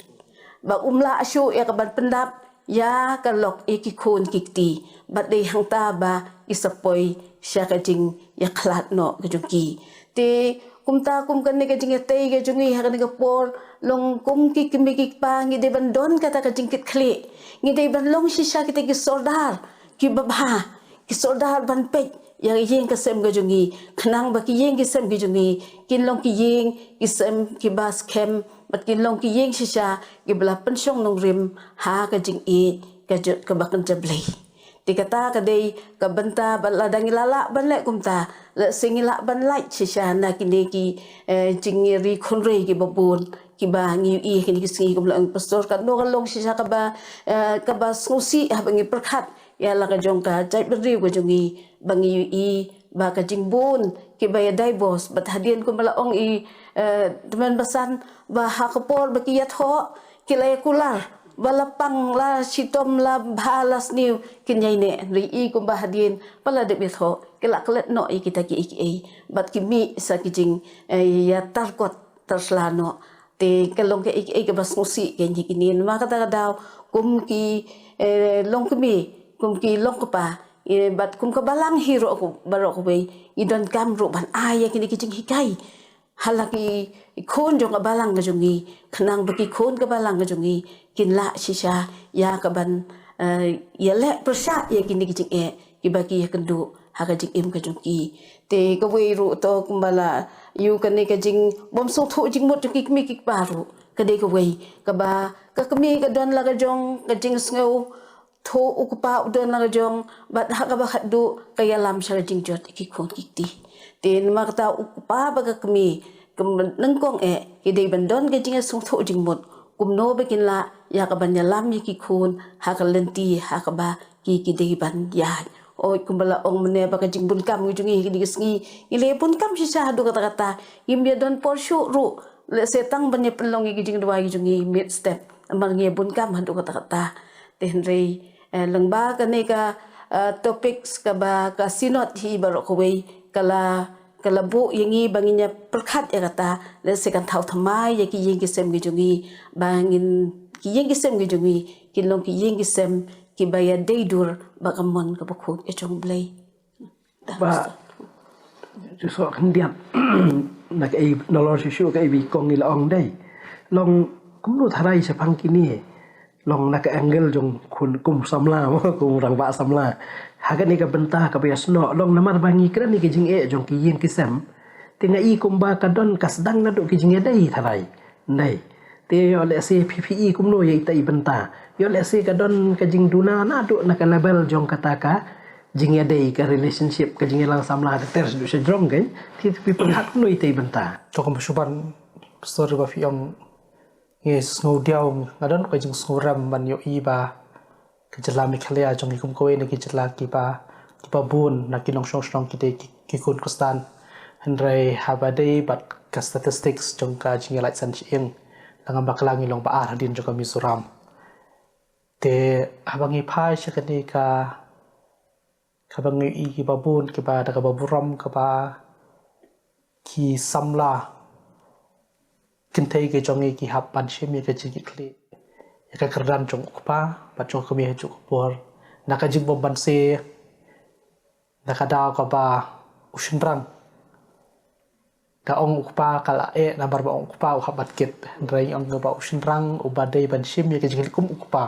ba um lah shuh ïa ka ban pyndap ïa ka lok ïa ki khun ki kti, bad dei hangta ba ki sa poi sha ka jingïakhlad noh ka jong ki. Te kumta, kum kane ka jingïatei ka jong ngi ha kane ka por, long kum ki kmie ki kpa, ngi dei ban don kata ka jingkitkhlieh, ngi dei ban long shisha kita ki sordar kiba bha, ki sordar ban peit ïa ka ïing ka sem ka jong ngi, khnang ba ki ïing ki sem ki jong ngi kin long ki ïing ki sem kiba skhem, bad kin long ki ïing shisha kiba la pynshong nongrim ha ka jingïeit ka jong, kaba kynja Blei. Te kata ka dei ka bynta ba lada ngi la lah ban leh kumta, lehse ngi lah ban lait shisha na kine ki, eh, jingri khunrei kiba bun kiba ngi ïohi kine ki sngi. Kumba la ong pastor, katno ka long shisha kaba, eh, kaba sngewsih haba ngi pyrkhat ïa la ka jong ka jaitbynriew ka jong ngi, ba ngi ïohi ba ka jingbun kiba ïa divorce, bad hadien kumba la ong i, eh, tymmen basan, ba ha ka por ba ki ïathoh ki la ïakular, ba la pang la shitom, la bha la sniew, kin ïaineh. Hynrei i kumba hadien ba la dep ïathoh, ki la klet noh ïa kita kiei kiei, bad ki mih sa ki jing, eh, ïa tarkot tarsla noh. Te ka long kaei kaei kaba sngewsih ka ïa kine. Namar kata ka daw, kum ki, eh, longkmie, kum ki longkpa, eh, bad kum ka balang hi ruh, baroh kawei, ngi donkam ruh ban ai ïa kine ki jinghikai ha la ki khun jong ka balang ka jong ngi, khnang ba ki khun ka balang ka jong ngi kin lah shisha ïa ka ban, eh, ïaleh pyrshah ïa kine ki jingeh kiba ki ïakynduh ha ka jingim ka jong ki. Te kawei ruh to, kumba la ïoh kane ka jingbym sngewthuh jingmut jong ki kmie ki kpa ruh, ka dei kawei kaba ka kmie ka don la ka jong ka jingsngew, to u kpa u don la ka jong, bad ha kaba khatduh ka ïalam sha ka jingjot ïa ki khun ki kti. Te namar kata u kpa bad ka kmie, ka nyngkong eh, ki dei ban don ka jingsngewthuh jingmut kumno ba kin lah ïa ka ban ïalam ïa ki khun ha ka lynti ha kaba ki, ki dei ban ïaid. Oi, kumba la ong mynne ba ka jingbun kam ki jong ngi ha kine ki sngi, ngi la bun kam shisha haduh katta katta, ngim ïa don por shuh ruh, lehse tang ban ïa pynlong ïa ki jingduwai ki jong ngi mynstep, namar ngi ïa bun kam haduh katta katta. Te hynrei, eh, lyngba kane ka, eh, topics kaba ka synod hi baroh kawei ka la, ka la buh ïa ngi ba ngin ïa pyrkhat ïa kata, lehse kan thaw thymmai ïa ki ïing ki sem ki jong ngi, ba ngin, ki ïing ki sem ki jong ngi kin long ki ïing ki sem kiba ïadei dur bad ka mon kaba khuid ka jong U Blei. Ba ju soh khyndiat na kaei, nalor shuh shuh kaei ba i kong i la ong dei. Long kumno tharai shaphang kine. Long na ka angle jong khun kum samla, kum rangbah samla. Ha kane ka bynta kaba ïasnoh, long namar ba ngi kren ïa ka jingeh jong ki ïing ki sem. Te nga i kumba ka don ka sdang naduh ki jingïadei tharai. Ndai. Te ïoh lehse phi phi i kumno ïa ita i bynta. Ïoh lehse ka don ka jingduna naduh na ka level jong kata ka jingïadei, ka relationship, ka jingïalang samla ka ter shaduh shajrong kan. Te phi pyrkhat kumno ita i bynta. To kumba shu ban, sorry, ba phi ong ngi sngewdiaw, nga don ka jingsngewrem ban ïohi ba ka jylla Meghalaya jong ngi kum kawei na ki jylla kiba, kiba bun na ki nongshong shnong ki dei ki, ki khun Khristan. Hynrei haba dei bad ka statistics jong ka jingïalait san shyieng, la ngam bakla ngi long ba ar hadien jong ka Mizoram. Te haba ngi phai sha kane ka, kaba ngi ïohi kiba bun kiba da kaba burom kaba ki samla kynthei ki jong ngi ki hap ban shim ïa ka jingkitkhlieh ïa ka kyrdan jong u kpa bad jong ka kmie ha juh ka por, na ka jingbym banse, na ka daw kaba u shynrang Ka ong u kpa ka la eh namar ba ong u kpa u hap ban kit. Hynrei ong kaba u shynrang uba dei ban shim ïa ka jingkit kum u kpa,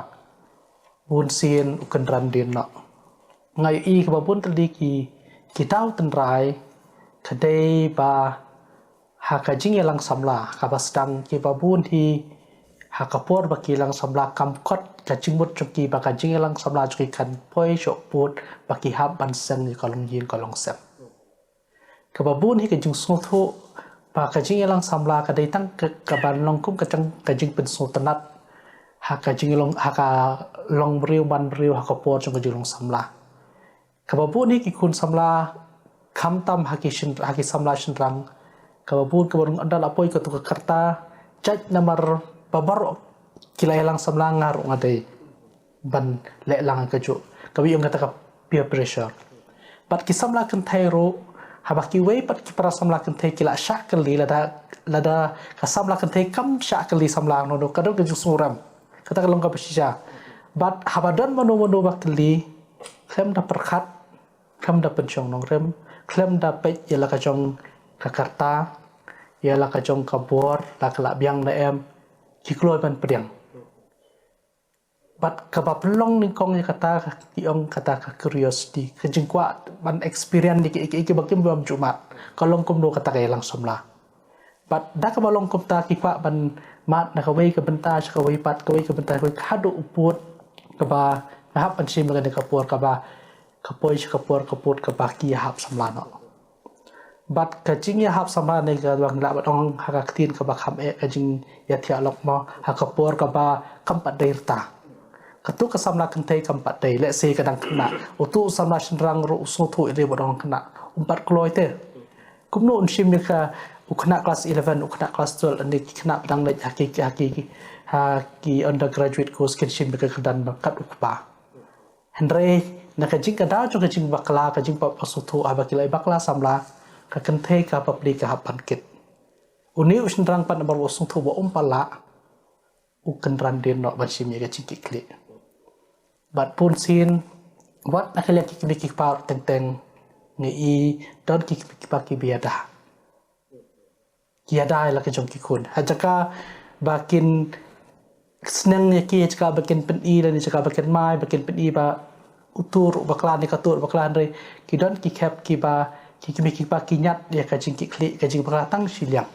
bun sien u kynran dien noh. Nga ïohi kaba bun tylli ki, ki daw tynrai ka dei ba ha ka jingïalang samla kaba sdang, kiba bun hi ha ka por ba ki ïalang samla kam kot ka jingmut jong ki ba ka jingïalang samla jong ki kan poi sha u pud ba ki hap ban seng ïa ka longïing ka longsem. Kaba bun hi ka jingsngewthuh ba ka jingïalang samla ka dei tang ka, kaba long kum ka jing, ka jingpynsngewtynnat ha ka jinglong, ha ka long briew man briew ha ka por jong ka jinglong samla. Kaba bun hi ki khun samla, khamtam ha ki shyn, ha ki samla shynrang, kaba bun kaba rung ynda la poi kato ka karta, jait namar ba baroh ki la ïalang samla, nga ruh nga dei ban leh lang kajuh, kaba ïong kata ka peer pressure. Bad ki samla kynthei ruh, haba kiwei pat ki para samla kynthei ki la shah kylli, lada, lada ka samla kynthei kam shah kylli samla, no, no, ka don ka jingsngewrem. Kata ka long kaba shisha. Bad haba don mano mano ba kylli, khlem da pyrkhat, khlem da pynshong nongrim, khlem da peit ïa la ka jong ka karta, ïa la ka jong ka bor, la ka la biang ne em, ki kloi ban pdiang. Bad kaba pynlong nyngkong ïa kata, ki ong kata ka curiosity, ka jingkwah ban experience ïa ki, ïa ki, ïa ki ba kim bam ju mad, ka long kumno kata ka ïalang samla. Bad da kaba long kumta ki kwah ban mad na kawei ka bynta sha kawei pat, kawei ka bynta kawei, haduh u pud kaba nga hap ban shim ïa kane ka por kaba ka poi sha ka por ka pud kaba ki ïahap samla noh. Bad ka jingïahap samla ne ka ba ngi lah ban ong ha ka ktien kaba kham eh, ka jingïathiah lok mo, ha ka por kaba kam pat dei rta. Kato ka samla kynthei kam pat dei, lehse ka dang khynnah. Uto u samla shynrang ruh u sngewthuh ïa dei ba dang khynnah, um pat kloi te. Kumno un shim ïa ka, u khynnah klas eleven, u khynnah klas twelve, ne ki khynnah ba dang leit ha ki, ha ki, ha ki undergraduate course, kin shim ïa ka kyrdan kat u kpa. Hynrei na ka jingkadaw jong ka jingbakla, ka jingpynsngewthuh, haba ki la ïa bakla samla, ka kynthei ka bapli ka hap ban kit. Une u shynrang pat namar u sngewthuh ba um pat lah, u kynran dien noh ban shim ïa ka jingkitkhlieh. Bad bun sien, wat na ka liang ki kmie ki kpa ruh teng teng, ngi i don ki kmie ki kpa kiba ïada. Ki ïada ïa la ka jong ki khun. Ha jaka ba kin sneng ïa ki, ha jaka ba kin pyni lane ha jaka ba kin mai, ba kin pyni ba uto ruh u bakla ne kato ruh u bakla, hynrei ki don ki khep kiba ki kmie ki kpa ki ñiad ïa ka jingkitkhlieh, ka jingbakla tang shiliang.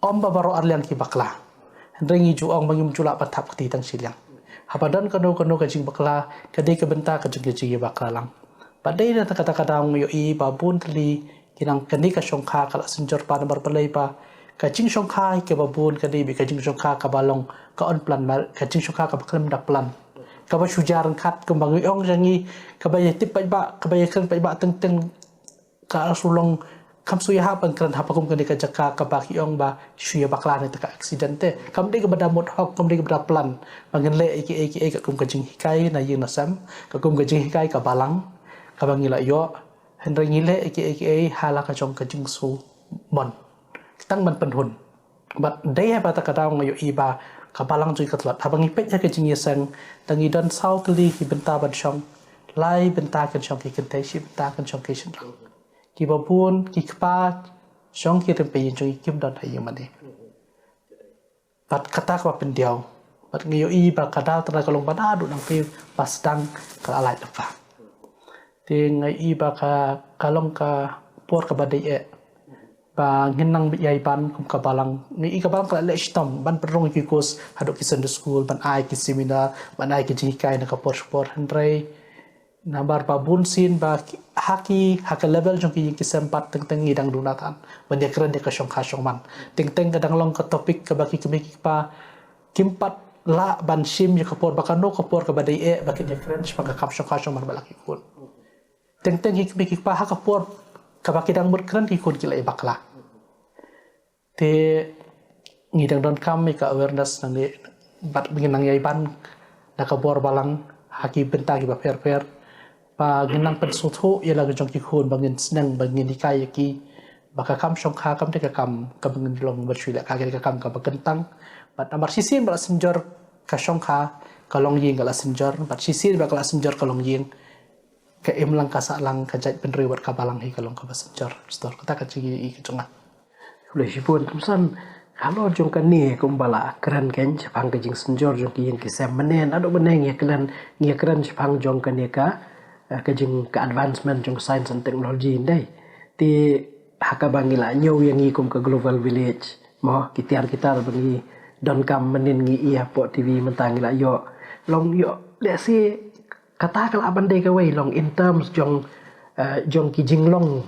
Ym ba baroh arliang ki bakla. Hynrei ngi ju ong ba ngim ju lah ban thap kti tang shiliang. Haba don kano kano ka jingbakla, ka dei ka bynta ka jong ka jingïabakla lang. Bad dei na kata ka daw ngi ïohi ba bun tylli ki nang, kane ka shongkha ka la synjor pat namar balei ba ka jingshongkha hi kaba bun ka dei beit ka jingshongkha kaba long ka unplanned mar-, ka jingshongkha kaba khlem da plan. Kaba shu jia ryngkat kumba ngi ong jong ngi, kaba ïa tip paidbah, kaba ïa kren paidbah teng teng ka shu long, kam shu ïahap ban kren haba kum kane ka jaka kaba ki ong ba shu ïabakla na kata ka accident te. Kam dei kaba da mut hok, kam dei kaba da plan ba ngin leh ïa kiei kiei, ka kum ka jinghikai na ïing na sem, ka kum ka jinghikai ka balang kaba ngi la ïoh. Hynrei ngi leh ïa kiei kiei ha la ka jong ka jingshu mon, tang ban pynhun. Bad dei ha kata ka daw nga ïohi ba ka balang jong ngi ka tlot. Haba ngi peit ha ka jingïaseng, tang ngi don saw tylli ki bynta ban shong, lai bynta kin shong ki kynthei, shi bynta kin shong ki shynrang. Kiba bun ki kpa jong ki rympei ïing jong ngi kim don ha ïing mane. Bad kata kaba pyndiaw. Bad nga ïohi ba ka daw tang ka long ba naduh nangpynim ba sdang ka la lait lypa. Te nga ïohi ba ka, ka long ka por kaba dei eh ba ngin nang ïai ban kum ka balang. Nga ïohi ka balang ka la leh shitom ban pynrung ki course haduh ki Sunday school, ban ai ki seminar, ban ai ki jinghikai na ka por sha ka por, hynrei namar ba bun sien ba ki, ha ki, ha ka level jong ki ïing ki sem pat teng teng ngi dang duna than ban ïakren ïa ka shongkha shongman. Teng teng ka dang long ka topic kaba ki kmie ki kpa kim pat lah ban shim ïa ka por ba kano ka por kaba dei eh ba kin ïakren shaphang ka kam shongkha shongman bad la ki khun. Teng teng ki kmie ki kpa ha ka por kaba ki dang mut kren ki khun ki la ïabakla. Te ngi dang donkam ïa ka awareness nangne, bad ngin nang ïai ban na ka bor balang ha ki bynta kiba pher pher. Ba ngin nang pynsngewthuh ïa la ka jong ki khun, ba ngin sneng, ba ngin hikai ïa ki ba ka kam shongkha kam dei ka kam kaba ngin long ban shu leh, ka dei ka kam kaba kyntang. Bad namar shisien ba la synjor ka shongkha, ka longïing ka la synjor, bad shisien ba ka la synjor ka longïing, ka imlang ka sahlang, ka jaitbynriew bad ka balang hi ka long kaba synjor. Sdor kata ka jingïohi ka jong nga. Khublei shibun Tumsan. Halor jong kane kumba la kren kein shaphang ka jingsynjor jong ki ïing ki sem mynne, naduh mynne ngi ïa kren, ngi ïa kren shaphang jong kane ka, eh, ka jing ka advancement jong science and technology, ym dei? Te ha kaba ngi la ñiew ïa ngi kum ka global village, mo, ki tiar ki tar ba ngi donkam mynnin ngi ïa pok T V mynta ngi la ïoh. Long ïoh, let's say, kata ka lah ban dei kawei long in terms jong, eh, jong ki jinglong,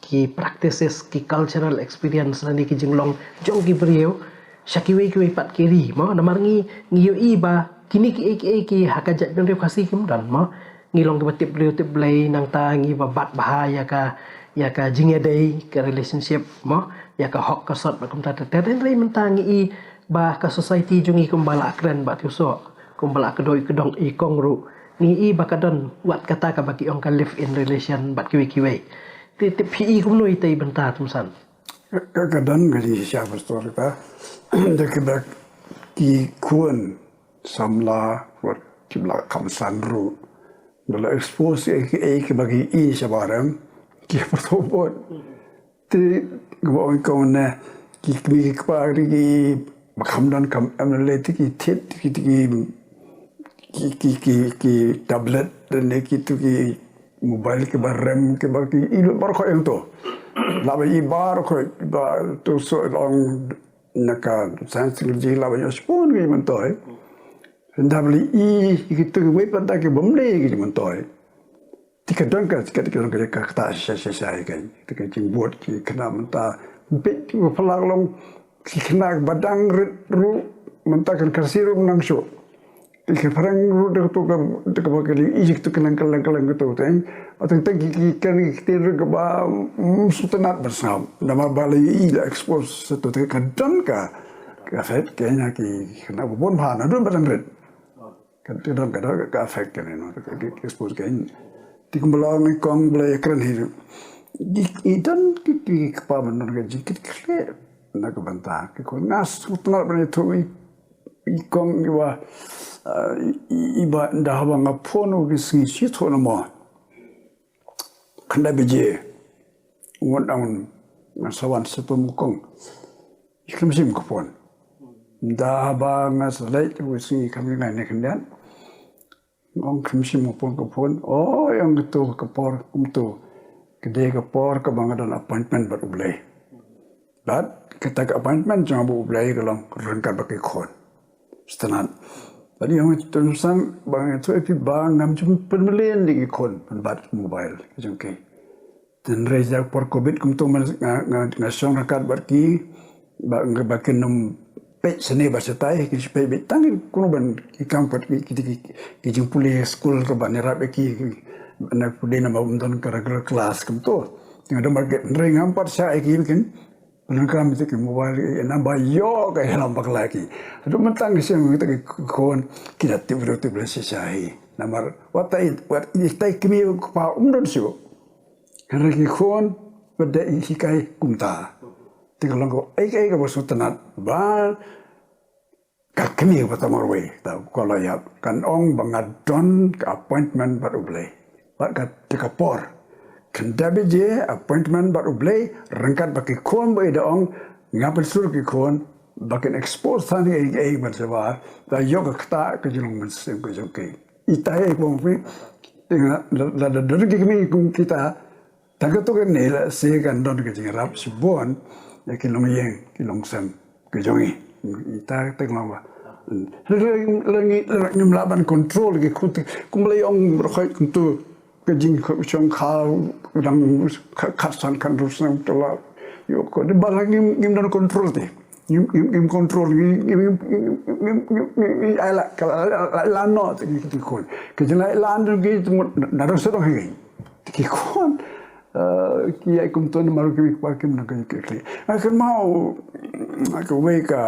ki practices, ki cultural experience lane ki jinglong jong ki briew sha kiwei kiwei pat ki ri, mo. Namar ngi, ngi ïohi ba kine kiei kiei ki ha ka jaitbynriew Khasi kim don, mo. Ngi long kiba tip briew tip Blei, nangta ngi ba bat bha ïa ka, ïa ka jingïadei, ka relationship, mo, ïa ka hok ka sot bad kumta ter ter. Hynrei mynta ngi i ba ka society jong ngi kumba la kren bad u soh, kumba la kdew i kdong i kong ruh, ngi i ba ka don wat kata kaba ki ong ka live in relation bad kiwei kiwei. Te tip phi i kumno ïa kata i bynta Tumsan? Ka, ka don ka jingshisha pastor ka. Da kiba ki khun samla wat kiba la kham san ruh, da la expose ïa kiei kiba ki i shabar em, ki pyrthuh bud. Te kaba ong kong ne, ki kmie ki kpa ri ki ba kham don kam em lei te ki thied, te ki, te ki, ki, ki, ki, ki tablet, lane ki tu ki mobile kiba rem, kiba ki i baroh khoit ïa to. Lah ba i baroh khoit ba to soh long na ka science technology lah ba ïoh shibun ki myntoi. Ynda ba i ki tu kiwei pat da ki bym lei ki myntoi. Te ka don ka, ka, ka don ka, ka, kata shisha shisha ïa ka, te ka jingbud ki khynnah mynta. Bit ki ba phylla ka long ki khynnah ba dang rit ruh mynta kan Khasi ruh nang shuh. Te ki phareng ruh da kato ka, da kaba ka liang i kato ka lang ka lang ka lang kato te. Teng teng ki, ki, ki, ki ktien ruh kaba, mm, sngewtynnat ban sngap. Namar ba la i la expose sa to te ka don ka, ka effect ka ïa ki khynnah ba bun bha naduh ba dang rit. Ka, ka don, ka don ka effect kane, no, ka, ka, ka expose ka. Te kumba la ong i kong ba la ïa kren hi. I, i don ki, ki kpa ba don ka jingkit khlieh na ka bynta ki khun. Nga sngewtynnat ban ïathuh i, i kong i ba, ah, i, i, i ba ynda haba nga phone u ki sngi shithuh na mo. Khyndai baje. Ngan ong nga sa wan sha to mo kong. Khlem shim ka phone. Ynda ba nga sa leit, u sngi kam ngai ne khyndiat. Ong khlem shim ka phone, ka phone. O, ong kato ka por kumto. Ka dei ka por kaba nga don appointment bad U Blei. Bad kata ka appointment jong nga bad U Blei ka long ryngkat bad ki khun. Sngewtynnat. Bad ïa nga Tumsan ba nga ïathuh ïa phi ba ngam ju pynmlien ïa ki khun pynbat mobile ki jong ki. Hynrei ha por covid kumto nga, nga, nga shong ryngkat bad ki, ba, ba kin ym peit shane bad shatai, ki shu peit beit tang kumno ban ki kam pat ki, ki, ki, ki jingpule skul kaba ïarap ïa ki, ki, na pule namar ym don ka regular class kumto. Nga don bad ki, hynrei ngam pat shah ïa ki ba kin pyndonkam ïa ki mobile, ïa naba ïoh ka ïalam bakla ïa ki. Haduh mynta nga shem kita ki khun ki da tip ruh tip leh shisha hi. Namar wat tai, wat i tai kmie u kpa um don shuh. Hynrei ki khun, wat da i hikai kumta. Te ka long kaba, ei, ei, kaba sngewtynnat. Ba, ka kmie ba ta marwei, ta ka la ïap. Kan ong ba nga don ka appointment bad U Blei. Bad ka, te ka por. Khyndai baje, appointment bad U Blei, ryngkat bad ki khun ba i da ong, nga pynsur ki khun, ba kin expose than ei, ei, ban shabar, da ïoh ka ktah ka jinglong mynsiem ka jong ki. Ita ei bong phi, te nga, la, la, la, la, ki kmie kum kita, Tang katto katne lehse kan don ka jingïarap shibun ïa ki longïing ki longsem ki jong ngi. Ita te long ba. La ngi, la ngim lah ban control ki khun te. Kumba la ong baroh kumto ka jingshongkha dang khatsan khathynriew snem te la ïoh ko. Te ba la ngim, ngim don control te. Ngim, ngim, ngim control, ngim, ngim, ngim, ngim, ngim, ngim, ngim, ngim, ai la, ka la, la, la, la, no, te ki, ki khun. Ka jingla, la, no, ki, te mo, na, na, dang sa dang hei. Te ki khun, eh, ki ai kumto namar ki, ki, ki, ki, ki, ki. Nga kynmaw, nga kawei ka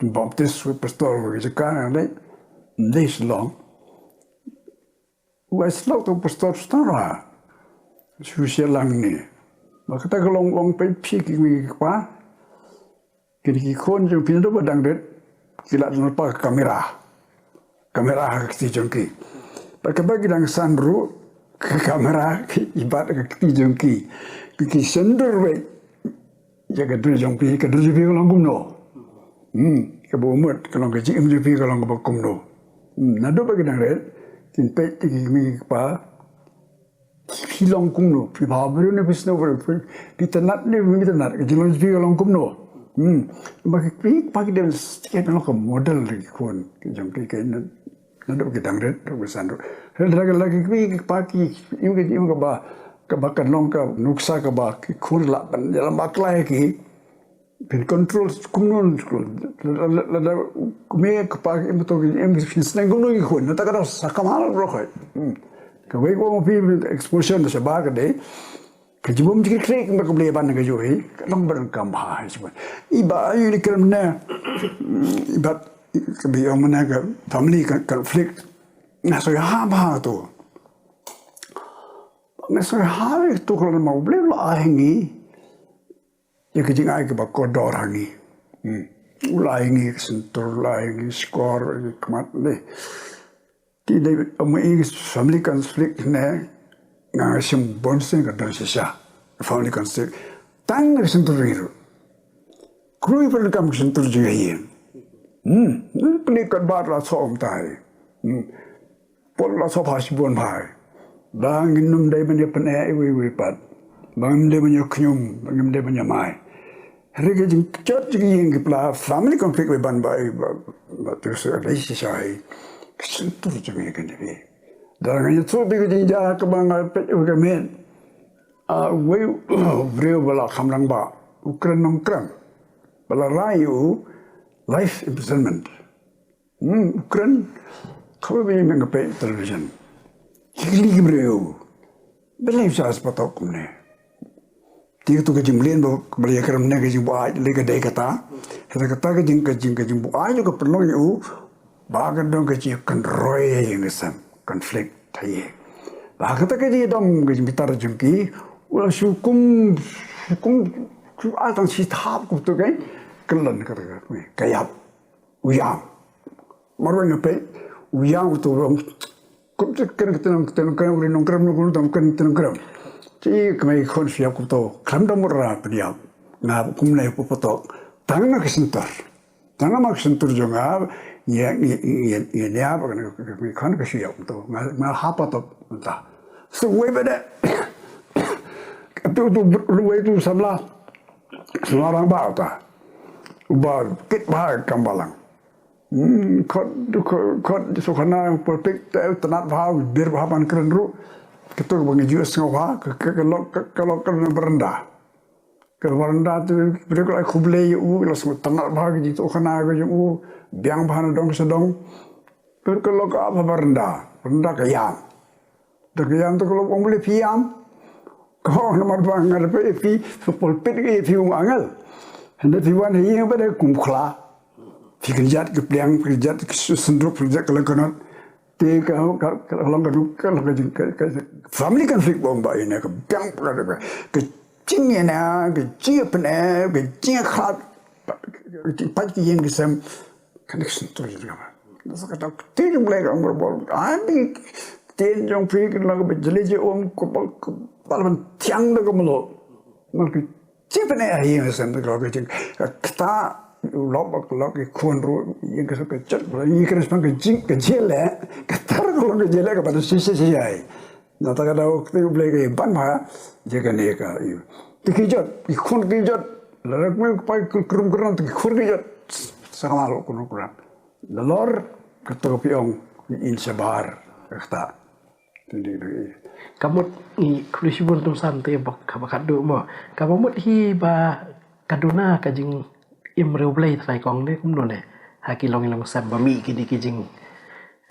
Baptist pastor, ka jaka, nga leit, leit Shillong. Wei slok tu pastor star ha. Shu sha lang ni. Ba kata ka long ong peit phi ki kmie ki kpa. Kine ki khun jong phi naduh ba dang rit. Ki la don pa ka kamera. Kamera ha ka kti jong ki. Ba kaba ki dang san ruh ka kamera ki bat ha ka kti jong ki. Ki, ki sendor wei. Ïa ka dur jong phi, ka dur jong phi ka long kumno? Hmm, kaba mut ka long, ka jingim jong phi ka long kaba kumno? Hmm, naduh ba ki dang rit kin peit ïa ki kmie ki kpa, phi long kumno, phi bha briew ne phi sniew briew, phi, phi itynnad ne phi ym itynnad, ka jinglong jong phi ka long kumno? Hmm. Ba ki kmie ki kpa ki dei ban long ka model ïa ki khun jong ki, ka na, naduh ba ki dang rit haduh ba san ruh. Hynrei lada ki kmie ki kpa ki im ka jingim kaba, kaba kan long ka nuksa kaba ki khun lah ban ïalam bakla ïa ki, phin control kumno, lada, lada, lada u kmie u kpa ki im, to ki im, phin sneng kumno ïa ki khun? Nangta ka dang sa kynmaw baroh khoit. Hmm. Kawei ka ong phi exposure na shabar ka dei ka jingbym jingkitkhlieh kaba ka Blei ban ka jong i, ka long ba donkam bha ha i jingwan. I ba ïa uni kren ne, hmm, i ba ka ba ïa ong mynne ka family con-, conflict. Nga sngewbha bha to. Nga sngewbha bha to, ka long namar U Blei u la ai ha ngi ïa ka jingai kaba kordor ha ngi. Hmm. U la ai ha ngi ka shyntur, u la ai ha ngi shkor, ha ngi khmat ne. Te dei ma i family conflict ne, nga shim bun sien ka don shisha family conflict. Tang ka shyntur jong ngi ruh. Khlem pyndonkam ka shyntur jong ngi ha ïing. Hmm. Kane ka bar la shu ong tai. Hmm. Por la shu phai shibun phai. Ba ngin ym dei ban ïa pyneh iwei iwei pat. Ba ngin ym dei ban ïa khñium, ba ngin ym dei ban ïa mai. Hynrei ka jingkjot jong ki ïing ki pla, family conflict, ba ban ba, ba, ba tu sa lei shisha hi. Ka shyntur jong ngi kane phi. Da nga ïathuh phi ka jingjia kaba nga peit ha ka met. Ah, uwei u briew ba la kham rangbah, u kren nongkren. Ba la rai ïa u life imprisonment. Hmm, u kren, kaba bun ngi peit television. Ki kylli ki briew, balei u shah patok kumne? Te kato ka jingmlien ba, ba la ïakren ne, ka jingbuaid lei ka dei kata. Kata, kata ka jing, ka jing, ka jingbuaid ka pynlong ïa u ba ka don ka jingkynroi ha ïing ha sem, conflict ha ïing. Ba kata ka jingdom, ka jingbitar jong ki, u la shu kum, shu kum, shu ai tang shi thap kum to, ka kyllon kata ka, ka ïap. U ïam. Marwei nga peit, u ïam uto u ong, kum te kren kata nong, kata nong, kren u ri nongkren, nong kren, kren kata nongkren. Te kmie khun shu ïap kumto, khlem da mut ra pynïap. Nga kumne u patok. Tang na ka shyntur. Tang na ka shyntur jong nga, ngi, ngi, ngi, ngi ïap, kmie khun ka shu ïap kumto. Nga, nga ha patok mynta. Sa uwei pat de. Uto, uto, uwei uto samla. Samla rangbah uta. Uba kit bha kam balang. Hmm, khot, khot, khot sngewkhana, pulpit te u tynnat bha, u bir bha ban kren ruh. Kato kaba ngi ju sngewbha, ka, ka, ka lok, ka, ka lok ka veranda. Ka veranda te, briew ka la khublei ïa u, la sngewtynnat bha ka jingsngewkhana ka jong u, biang bha na dong sha dong. Pyrkhat ka lok ka ap ha veranda, veranda ka ïam. Da ka ïam te ka lok ong balei phi ïam. Ka ong namar ba nga da peit ïa phi, phi pulpit ka ïa phi kum angel. Hynda phi wan ha ïing ba da kum khla. Phi kynjat ki pliang, phi kynjat ki synduk, phi kynjat ka lyngngoh. Te ka, ka, ka long ka duk, ka long ka jing, ka, ka family conflict ba ong ba ine ka biang ka, ka, ka jingïana, ka jingïapyni, ka jingïakhlad, ka jingpait ki ïing ki sem. Kane ka shyntur jong ka. Nasa kata ka ktien jong U Blei ka ong ba, ai, ktien jong phi ka long kaba jylliew jylliew, um, kaba, kaba la ban thiang da ka mluh. Ngan ka jingpyni ha ïing ha sem, ka long ka jing, ka kata, u lok ba ka lok ki khun ruh, ïing ka sem ka jot, ïing ka sem ka jing, ka jylliew, kata ka long ka jylliew kaba da shisha shisha. Nangta ka daw ka U Blei ka ïa ban bha ïa kane ka ïa. Te ki jot, ki khun ki jot. Lada kmie kpa ki krum krum te ki khun ki jot. Sa ka mluh krum krum. Nalor kato ka phi ong in shabar kata. Tunding ri. Ka mut ngi khlem shibun tum san te ba ka ba ka du mo. Ka ba mut hi ba ka duna ka jing im riewblei trai kong ne kumno ne. Ha ki long long sem ba mih kine ki jing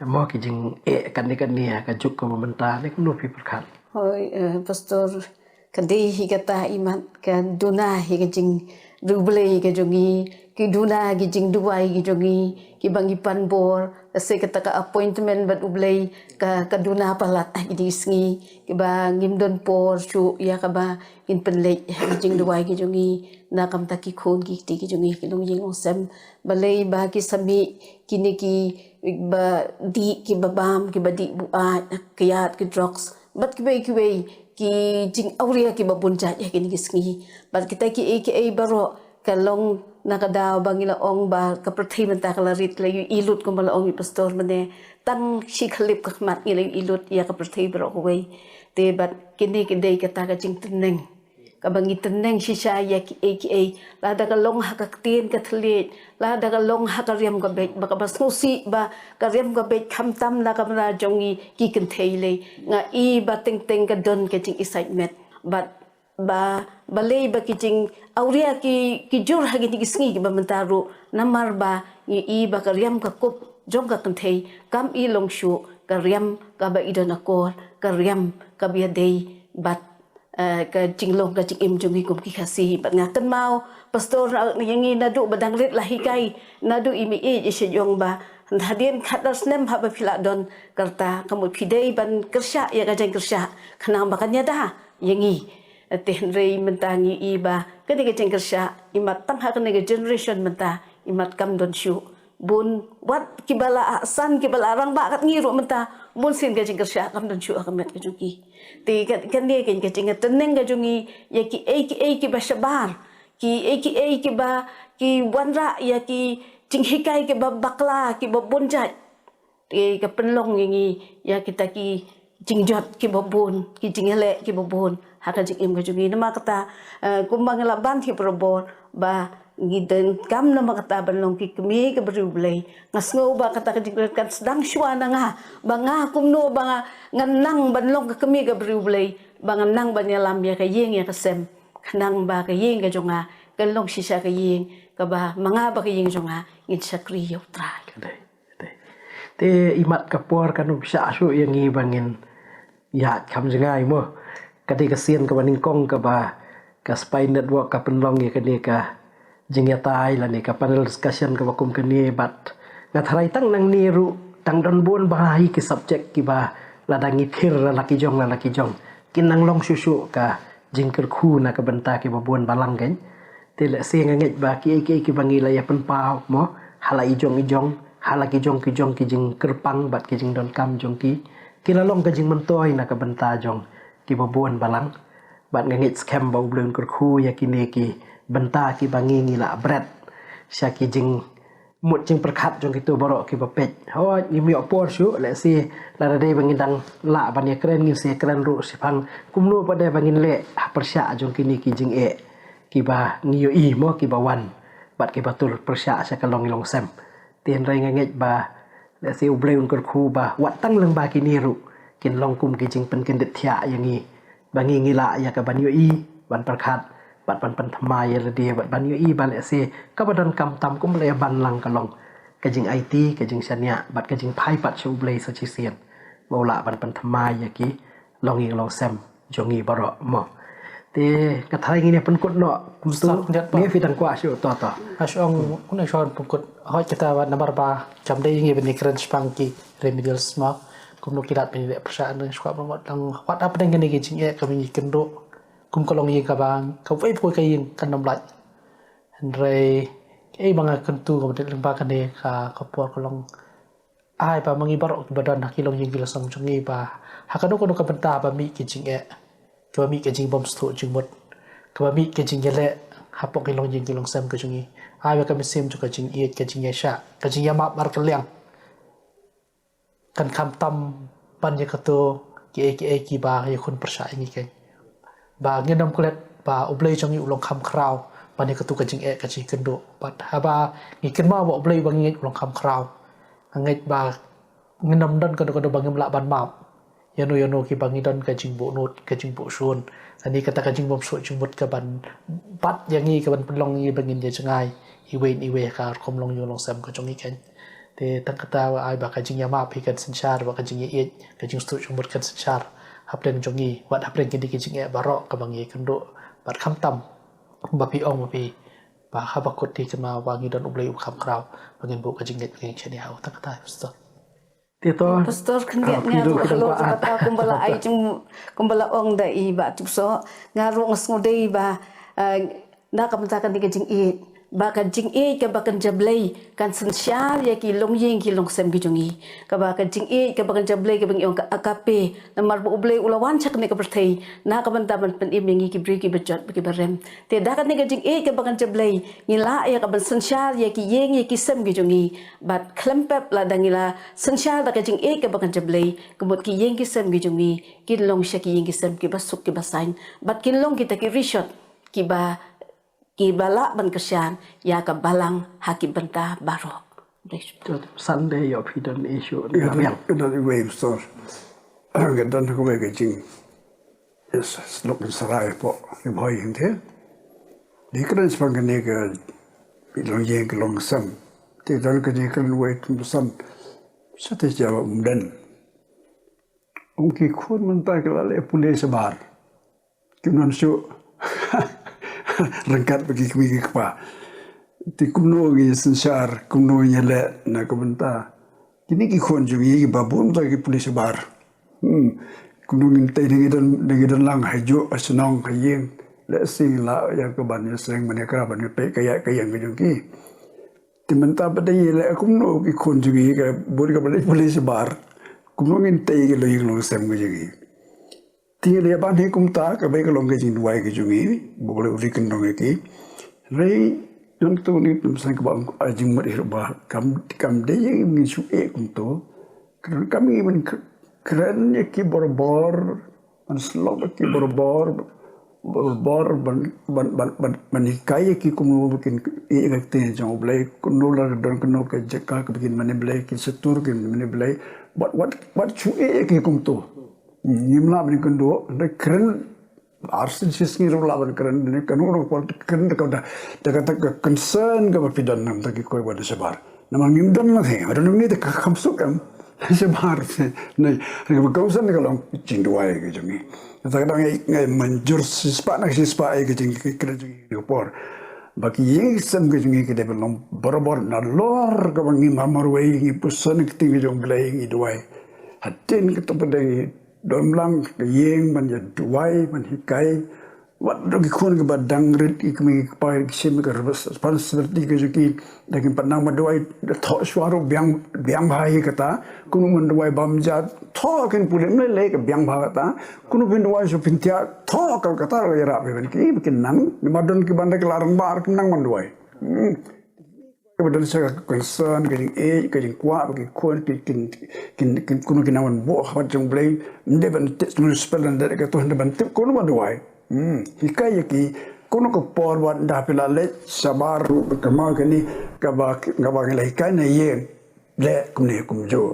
mo ki jing eh kane kane ha ka juk ka ba mynta ne kumno phi pyrkhat. Hooid, eh, Pastor, ka dei hi kata i mat ka duna hi ka jing riewblei ka jong ngi, ki duna ki jingduwai ki jong ngi, ki ba ngi pan bor, ka se kata ka appointment bad U Blei, ka, ka duna palat ha kine ki sngi, ki ba ngim don por shuh ïa ka ba ngin pynleit ha ki jingduwai ki jong ngi, na ka bynta ki khun ki kti ki jong ngi ki long ïing long sem, balei ba ki sa mih kine ki ba dih ki ba bam, ki ba dih buaid, kiad ki drugs, bad kiwei kiwei, ki jingawria kiba bun jait ha kine ki sngi. Bad kita kiei kiei baroh ka long na ka daw ba ngi la ong ba ka pyrthei mynta ka la rit, la ïohi lut kumba la ong i pastor mynne. Tang shi khyllipmat ngi la ïohi lut ïa ka pyrthei baroh kawei. Te bad kine ki dei kata ka jingtneng kaba ngi tneng shisha ïa kiei kiei. Lada ka long ha ka ktien ka thylliej, lada ka long ha ka riam ka beit, ba kaba sngewsih ba ka riam ka beit khamtam na ka bynta jong ngi ki kynthei lei. Nga i ba teng teng ka don ka jing excitement. Bad ba balei ba ki jingawria ki, ki jur ha kine ki sngi kiba mynta ruh, namar ba ngi i ba ka riam ka kup jong ka kynthei kam i long shuh ka riam kaba i don akor, ka riam kaba ïadei bad eh, ka jinglong ka jingim jong ngi kum ki Khasi. Bad nga kynmaw pastor, eh, ïa ngi naduh ba dang rit la hikai, naduh i mei i sha jong ba hadien khatar snem haba phi la don ka rta, ka mut phi dei ban kyrsha ïa ka jingkyrsha khnang ba kan ïada ïa ngi. Te hynrei mynta ngi i ba kane ka jingkyrsha imat tang ha kane ka generation mynta imat kam don shuh. Bun wat kiba la ahsan, kiba la rangbah kat ngi ruh mynta, bun sien ka jingkyrsha kam don shuh ha ka met ka jong ki. Te ka, kane ka, ka jingtneng ka jong ngi ïa kiei kiei kiba shabar, kiei kiei kiba ki wanrah ïa ki jinghikai kiba bakla kiba bun jait. Te ka pynlong ïa ngi ïa kita ki jingjot kiba bun, ki jingïaleh kiba bun ha ka jingim ka jong ngi. Namar kata, eh, kumba ngi la ban hi parabor ba ngi donkam namar kata ban long ki kmie ka bariewblei. Nga sngew ba kata ka jingkren kan sdang shuwa na nga ba nga kumno ba nga, ngan nang ban long ka kmie ka bariewblei, ba ngan nang ban ïalam ïa ka ïing ïa ka sem, khnang ba ka ïing ka jong nga kan long shisha ka ïing kaba ma nga bad ka ïing jong nga ngin shakri ïa U Trai. Ka dei, ka dei. Te imat ka por kan ym shah shuh ïa ngi ba ngin ïaid kham jngai mo. Ka dei ka sien kaba nyngkong kaba ka Spine Network ka pynlong ïa kane ka jingïatai lane ka panel discussion kaba kum kane, bad nga tharai tang nangne ruh dang don bun bha hi ki subject kiba lada ngi thir la la ki jong la la ki jong kin nang long shuh shuh ka jingkyrkhu na ka bynta kiba bun balang kan. Te lehse nga ngeit ba kiei kiei kiba ngi la ïa pynpaw mo ha la i jong i jong, ha la ki jong ki jong ki jingkyrpang bad ki jingdonkam jong ki, ki la long ka jingmyntoi na ka bynta jong kiba bun balang. Bad nga ngeit skhem ba U Blei un kyrkhu ïa kine ki bynta kiba ngi ngi la bret sha ki jing mut jingpyrkhat jong kito baroh kiba peit. Hooid, ngim ïoh por shuh, lehse lada dei ba ngin dang lah ban ïakren ngin sa ïakren ruh shaphang kumno pat de ba ngin leh ha pyrshah jong kine ki jingeh kiba ngi ïohi mo kiba wan bad kiba tur pyrshah sha ka longïing longsem. Te hynrei nga ngeit ba lehse U Blei un kyrkhu ba wat tang lyngba kine ruh kin long kum ki jingpynkyndit thiah ïa ngi ba ngi ngi lah ïa ka ban ïohi, ban pyrkhat bad ban pynthymmai ïa lade bad ban ïohi ba lehse kaba donkam tam kumba la ïa ban lang ka long ka jingaiti, ka jingshaniah bad ka jingphai pat sha U Blei sa shisien ba u lah ban pynthymmai ïa ki longïing longsem jong ngi baroh mo. Te nga tharai ngin ïa pynkut noh kumtu. Sir, ngat pa. Ne phi dang kwah shuh, to to. Nga shu ong, un shu pynkut. Hooid, kata ba namar ba kam dei ngi ban ïakren shaphang ki remedials mo. Kumno ki lad ban ïaleh pyrshah, nga shu kwah ban ong tang wat hapdeng kine ki jingeh kaba ngi kynduh kum ka longïing kaba kawei pat ka ïing kan ym lait. Hynrei kaei ba nga kyntu kaba dei lyngba kane ka, ka por ka long ai ba ma ngi baroh kiba don ha ki longïing ki longsem jong ngi ba ha kano kano ka bynta ba mih ki jingeh, kaba mih ka jingbymsuk jingmut, kaba mih ka jingïaleh hapoh ki longïing ki longsem ka jong ngi. Ai ba ka mynsiem jong ka jingïeit, ka jingïaishah, ka jingïamap markylliang kan khamtam ban ïa kato kiei kiei kiba ïakhun pyrshah ïa ngi keiñ. Ba ngin ym klet ba U Blei jong ngi u long kham khraw ban ïa kato ka jingeh ka jingkynduh. Bad haba ngi kynmaw ba U Blei ba ngi ngeit u long kham khraw, nga ngeit ba ngin ym don kano kano ba ngim lah ban map. Ïano ïano kiba ngi don ka jingbuhnud, ka jingbuhshun, ani kata ka jingbymsuk jingmut ka ban bat ïa ngi, ka ban pynlong ïa ngi ba ngin ïa jngai iwei na iwei ha ka rukom longïing longsem ka jong ngi keiñ. Te tang kata ai ba ka jingïamap hi kan synshar, ba ka jingïaieit, ka jingsuk jingmut kan synshar hapdeng jong ngi, wat hapdeng kine ki jingeh baroh kaba ngi kynduh. Bad khamtam ba phi ong ba phi, ba haba kut te kynmaw ba ngi don U Blei u kham khraw ba ngin buh ka jingngeit ba ngin shaniah ha u. Tang kata, Pastor. Te to. Pastor, khyndiat, ah, nga ruh ha lor jong kata kumba la ai jong, kumba la ong da i Bah Tupso, nga ruh nga sngewdei ba, eh, na ka bynta kane ka jingïeit ba ka jingïeit kaba kynja Blei kan synshar ïa ki longïing ki longsem ki jong ngi. Kaba ka jingïeit kaba kynja Blei kaba ngi ong ka agape, namar ba U Blei u la wan sha kane ka pyrthei na ka bynta ban pynim ïa ngi ki briew kiba jot bad kiba rem. Te da kane ka jingïeit kaba kynja Blei ngi lah ïa ka ban synshar ïa ki ïing ïa ki sem ki jong ngi. Bad khlem pep lada ngi la synshar da ka jingïeit kaba kynja Blei, ka mut ki ïing ki sem ki jong ngi kin long sha ki ïing ki sem kiba suk kiba saiñ. Bad kin long kita ki rishot kiba kiba lah ban kyrshan ïa ka balang ha ki bynta baroh. Sunday ïa phi don issue. Ïa, don, don wei store. Ka don ka wei ka jing. Yes, lok sarai po. Ki bhoi hinte. Di kren spang kane ka longïing ka longsem. Te don kane ka wei tum sam. Sa te jawab umden. Ong ki khun mynta ki la leh pule shabar. Kim don shuh ryngkat bad ki kmie ki kpa. Te kumno ngi synshar, kumno ngi leh na ka bynta kine ki khun jong ngi kiba bun mynta ki pule shabar. Hmm. Kumno ngin tei, da ngi don, da ngi don lang ha juh ha shnong ha ïing. Lehse ngi lah ïa ka ban ïaseng ban ïakra ban ïapeit ka ïa ka ïing ka jong ki. Te mynta ba dang ïaleh kumno ki khun jong ngi ka bun kaba leh pule shabar. Kumno ngin tei ki longïing longsem ka jong ngi. Te ngi la ban hi kumta kaba ka long ka jingduwai ka jong ngi. Ba U Blei u ri kyndong ïa ki. Hynrei don tu ni tum san kaba ai jingmut hi ruh ba kam, kam dei ïa ngi ngin shu eh kumto. Ka don kam ngi ban k-, kren ïa ki borabor. Ban slok bad ki borabor, borabor ban, ban, ban, ban, ban hikai ïa ki kumno ba kin ïeit ïa ka ktien jong U Blei, kumno la don kumno ka jaka kaba kin mane Blei, kin sha tur kin mane Blei, wat, wat, wat shu ïeit ïa ki kumto. Ngim lah ban kynduh, da kren, ar sien shi sngi ruh lah ban kren, da kano kano por kren da ka, da, da kata ka concern kaba phi don namar ki koi ba da shabar. Namar ngim don la the, ba don ni te ka kham suk em. Shabar te, ne, ne ba kongsan ka long jingduwai ka jong ngi. Kata ka dang ngai, ngai mynjur shispah na shispah ïa ka jong ngi ka jong ngi ka por. Ba ki ïing sem ka jong ngi ka dei ban long barabor nalor kaba ngi marwei ngi puson ka ktien ka jong U Blei ngi duwai. Hadien kata pat dei ngi don lang ka ïing ban ïa duwai ban hikai. Wat da ki khun kiba dang rit ki kmie ki kpa ki shim ka responsibility ka jong ki da kin pat nang ban duwai da thoh shuwa ruh biang, biang bha hi kata. Kumno ban duwai bam ja thoh kin pule mlei lei ka biang bha kata. Kumno phin duwai shu phin thiah thoh ka kata ruh ïarap hi ban ki ba kin nang. Ni ba don ki ban da ki la rangbah kin nang ban duwai. Hmm. Kaba don sa ka concern, ka jingïeit, ka jingkwah, ba ki khun, ki, kin, kin, kin, kumno kin nang ban buh ha khmat jong U Blei, ym dei ban tip, municipal, ym dei ka tu, ym dei ban tip, kumno ban duwai. Hmm, hikai ïa ki, kumno ka por wat ynda phi la leit shabar ruh, kama kane, kaba, kaba ngi la hikai na ïing, leh kumne kumjuh.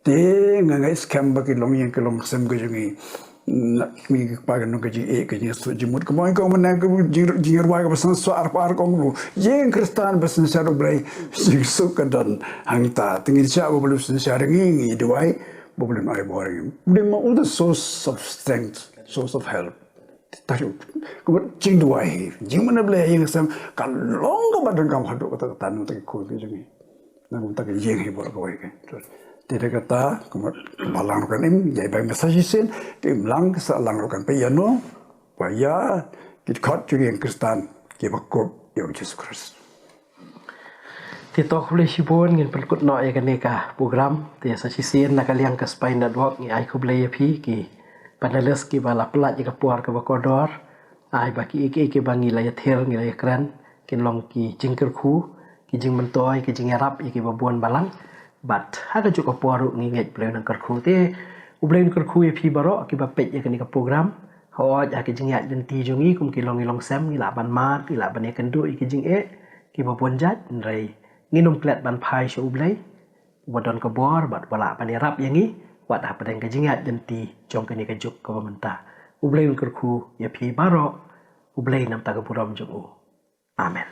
Te nga ngeit skhem ba ki longïing ki longsem ka jong ngi. Na, ki kmie ki kpa ki nong ka jingïeit ka jingsuk jingmut. Kumba nga ong mynne ka jing, jingrwai kaba sngewsuk arpar kong lu. Ïing Khristan ba synshar U Blei. Jingsuk ka don hangta. Te ngin shah ba U Blei u synshar ngi, ngi duwai. Ba U Blei un ai bor ngi. U Blei ma u the source of strength, source of help. Ta shu. Kumba jingduwai. Jingmane Blei ïing sem ka long kaba donkam haduh katta katta na bynta ki khun ki jong ngi. Na ka bynta ka ïing hi baroh kawei ka. Te da kata, kumba la lang ruh kan im, ïa ba ngin sa shisien, te im lang, sa lang ruh kan peit ïano, ba ïa ki dkhot jong ngi Khristan, kiba kup ïa U Jisu Khrist. Te to khublei shibun, ngin pynkut noh ïa kane ka program, te sa shisien na ka liang ka Spine Network, ngi ai khublei ïa phi, ki panelist kiba la pynlait ïa ka por kaba kordor, ai ba kiei kiei kiba ngi la ïathir, ngi la ïakren, kin long ki jingkyrkhu, ki jingmyntoi, ki jingïarap ïa kiba bun balang. Bad ha kajuh ka por ruh ngi ngeit Blei un nang kyrkhu te. U Blei un kyrkhu ïa phi baroh kiba peit ïa kane ka program. Hooid ha ki jingïaid lynti jong ngi kum ki longïing longsem ngi lah ban mad, ngi lah ban ïakynduh ïa ki jingeh kiba bun jait, hynrei ngin ym klet ban phai sha U Blei. Uba don ka bor bad uba lah ban ïarap ïa ngi wat hapdeng ka jingïaid lynti jong kane ka juk kaba mynta. U Blei un kyrkhu ïa phi baroh. U Blei na ka bynta ka burom jong u. Amen.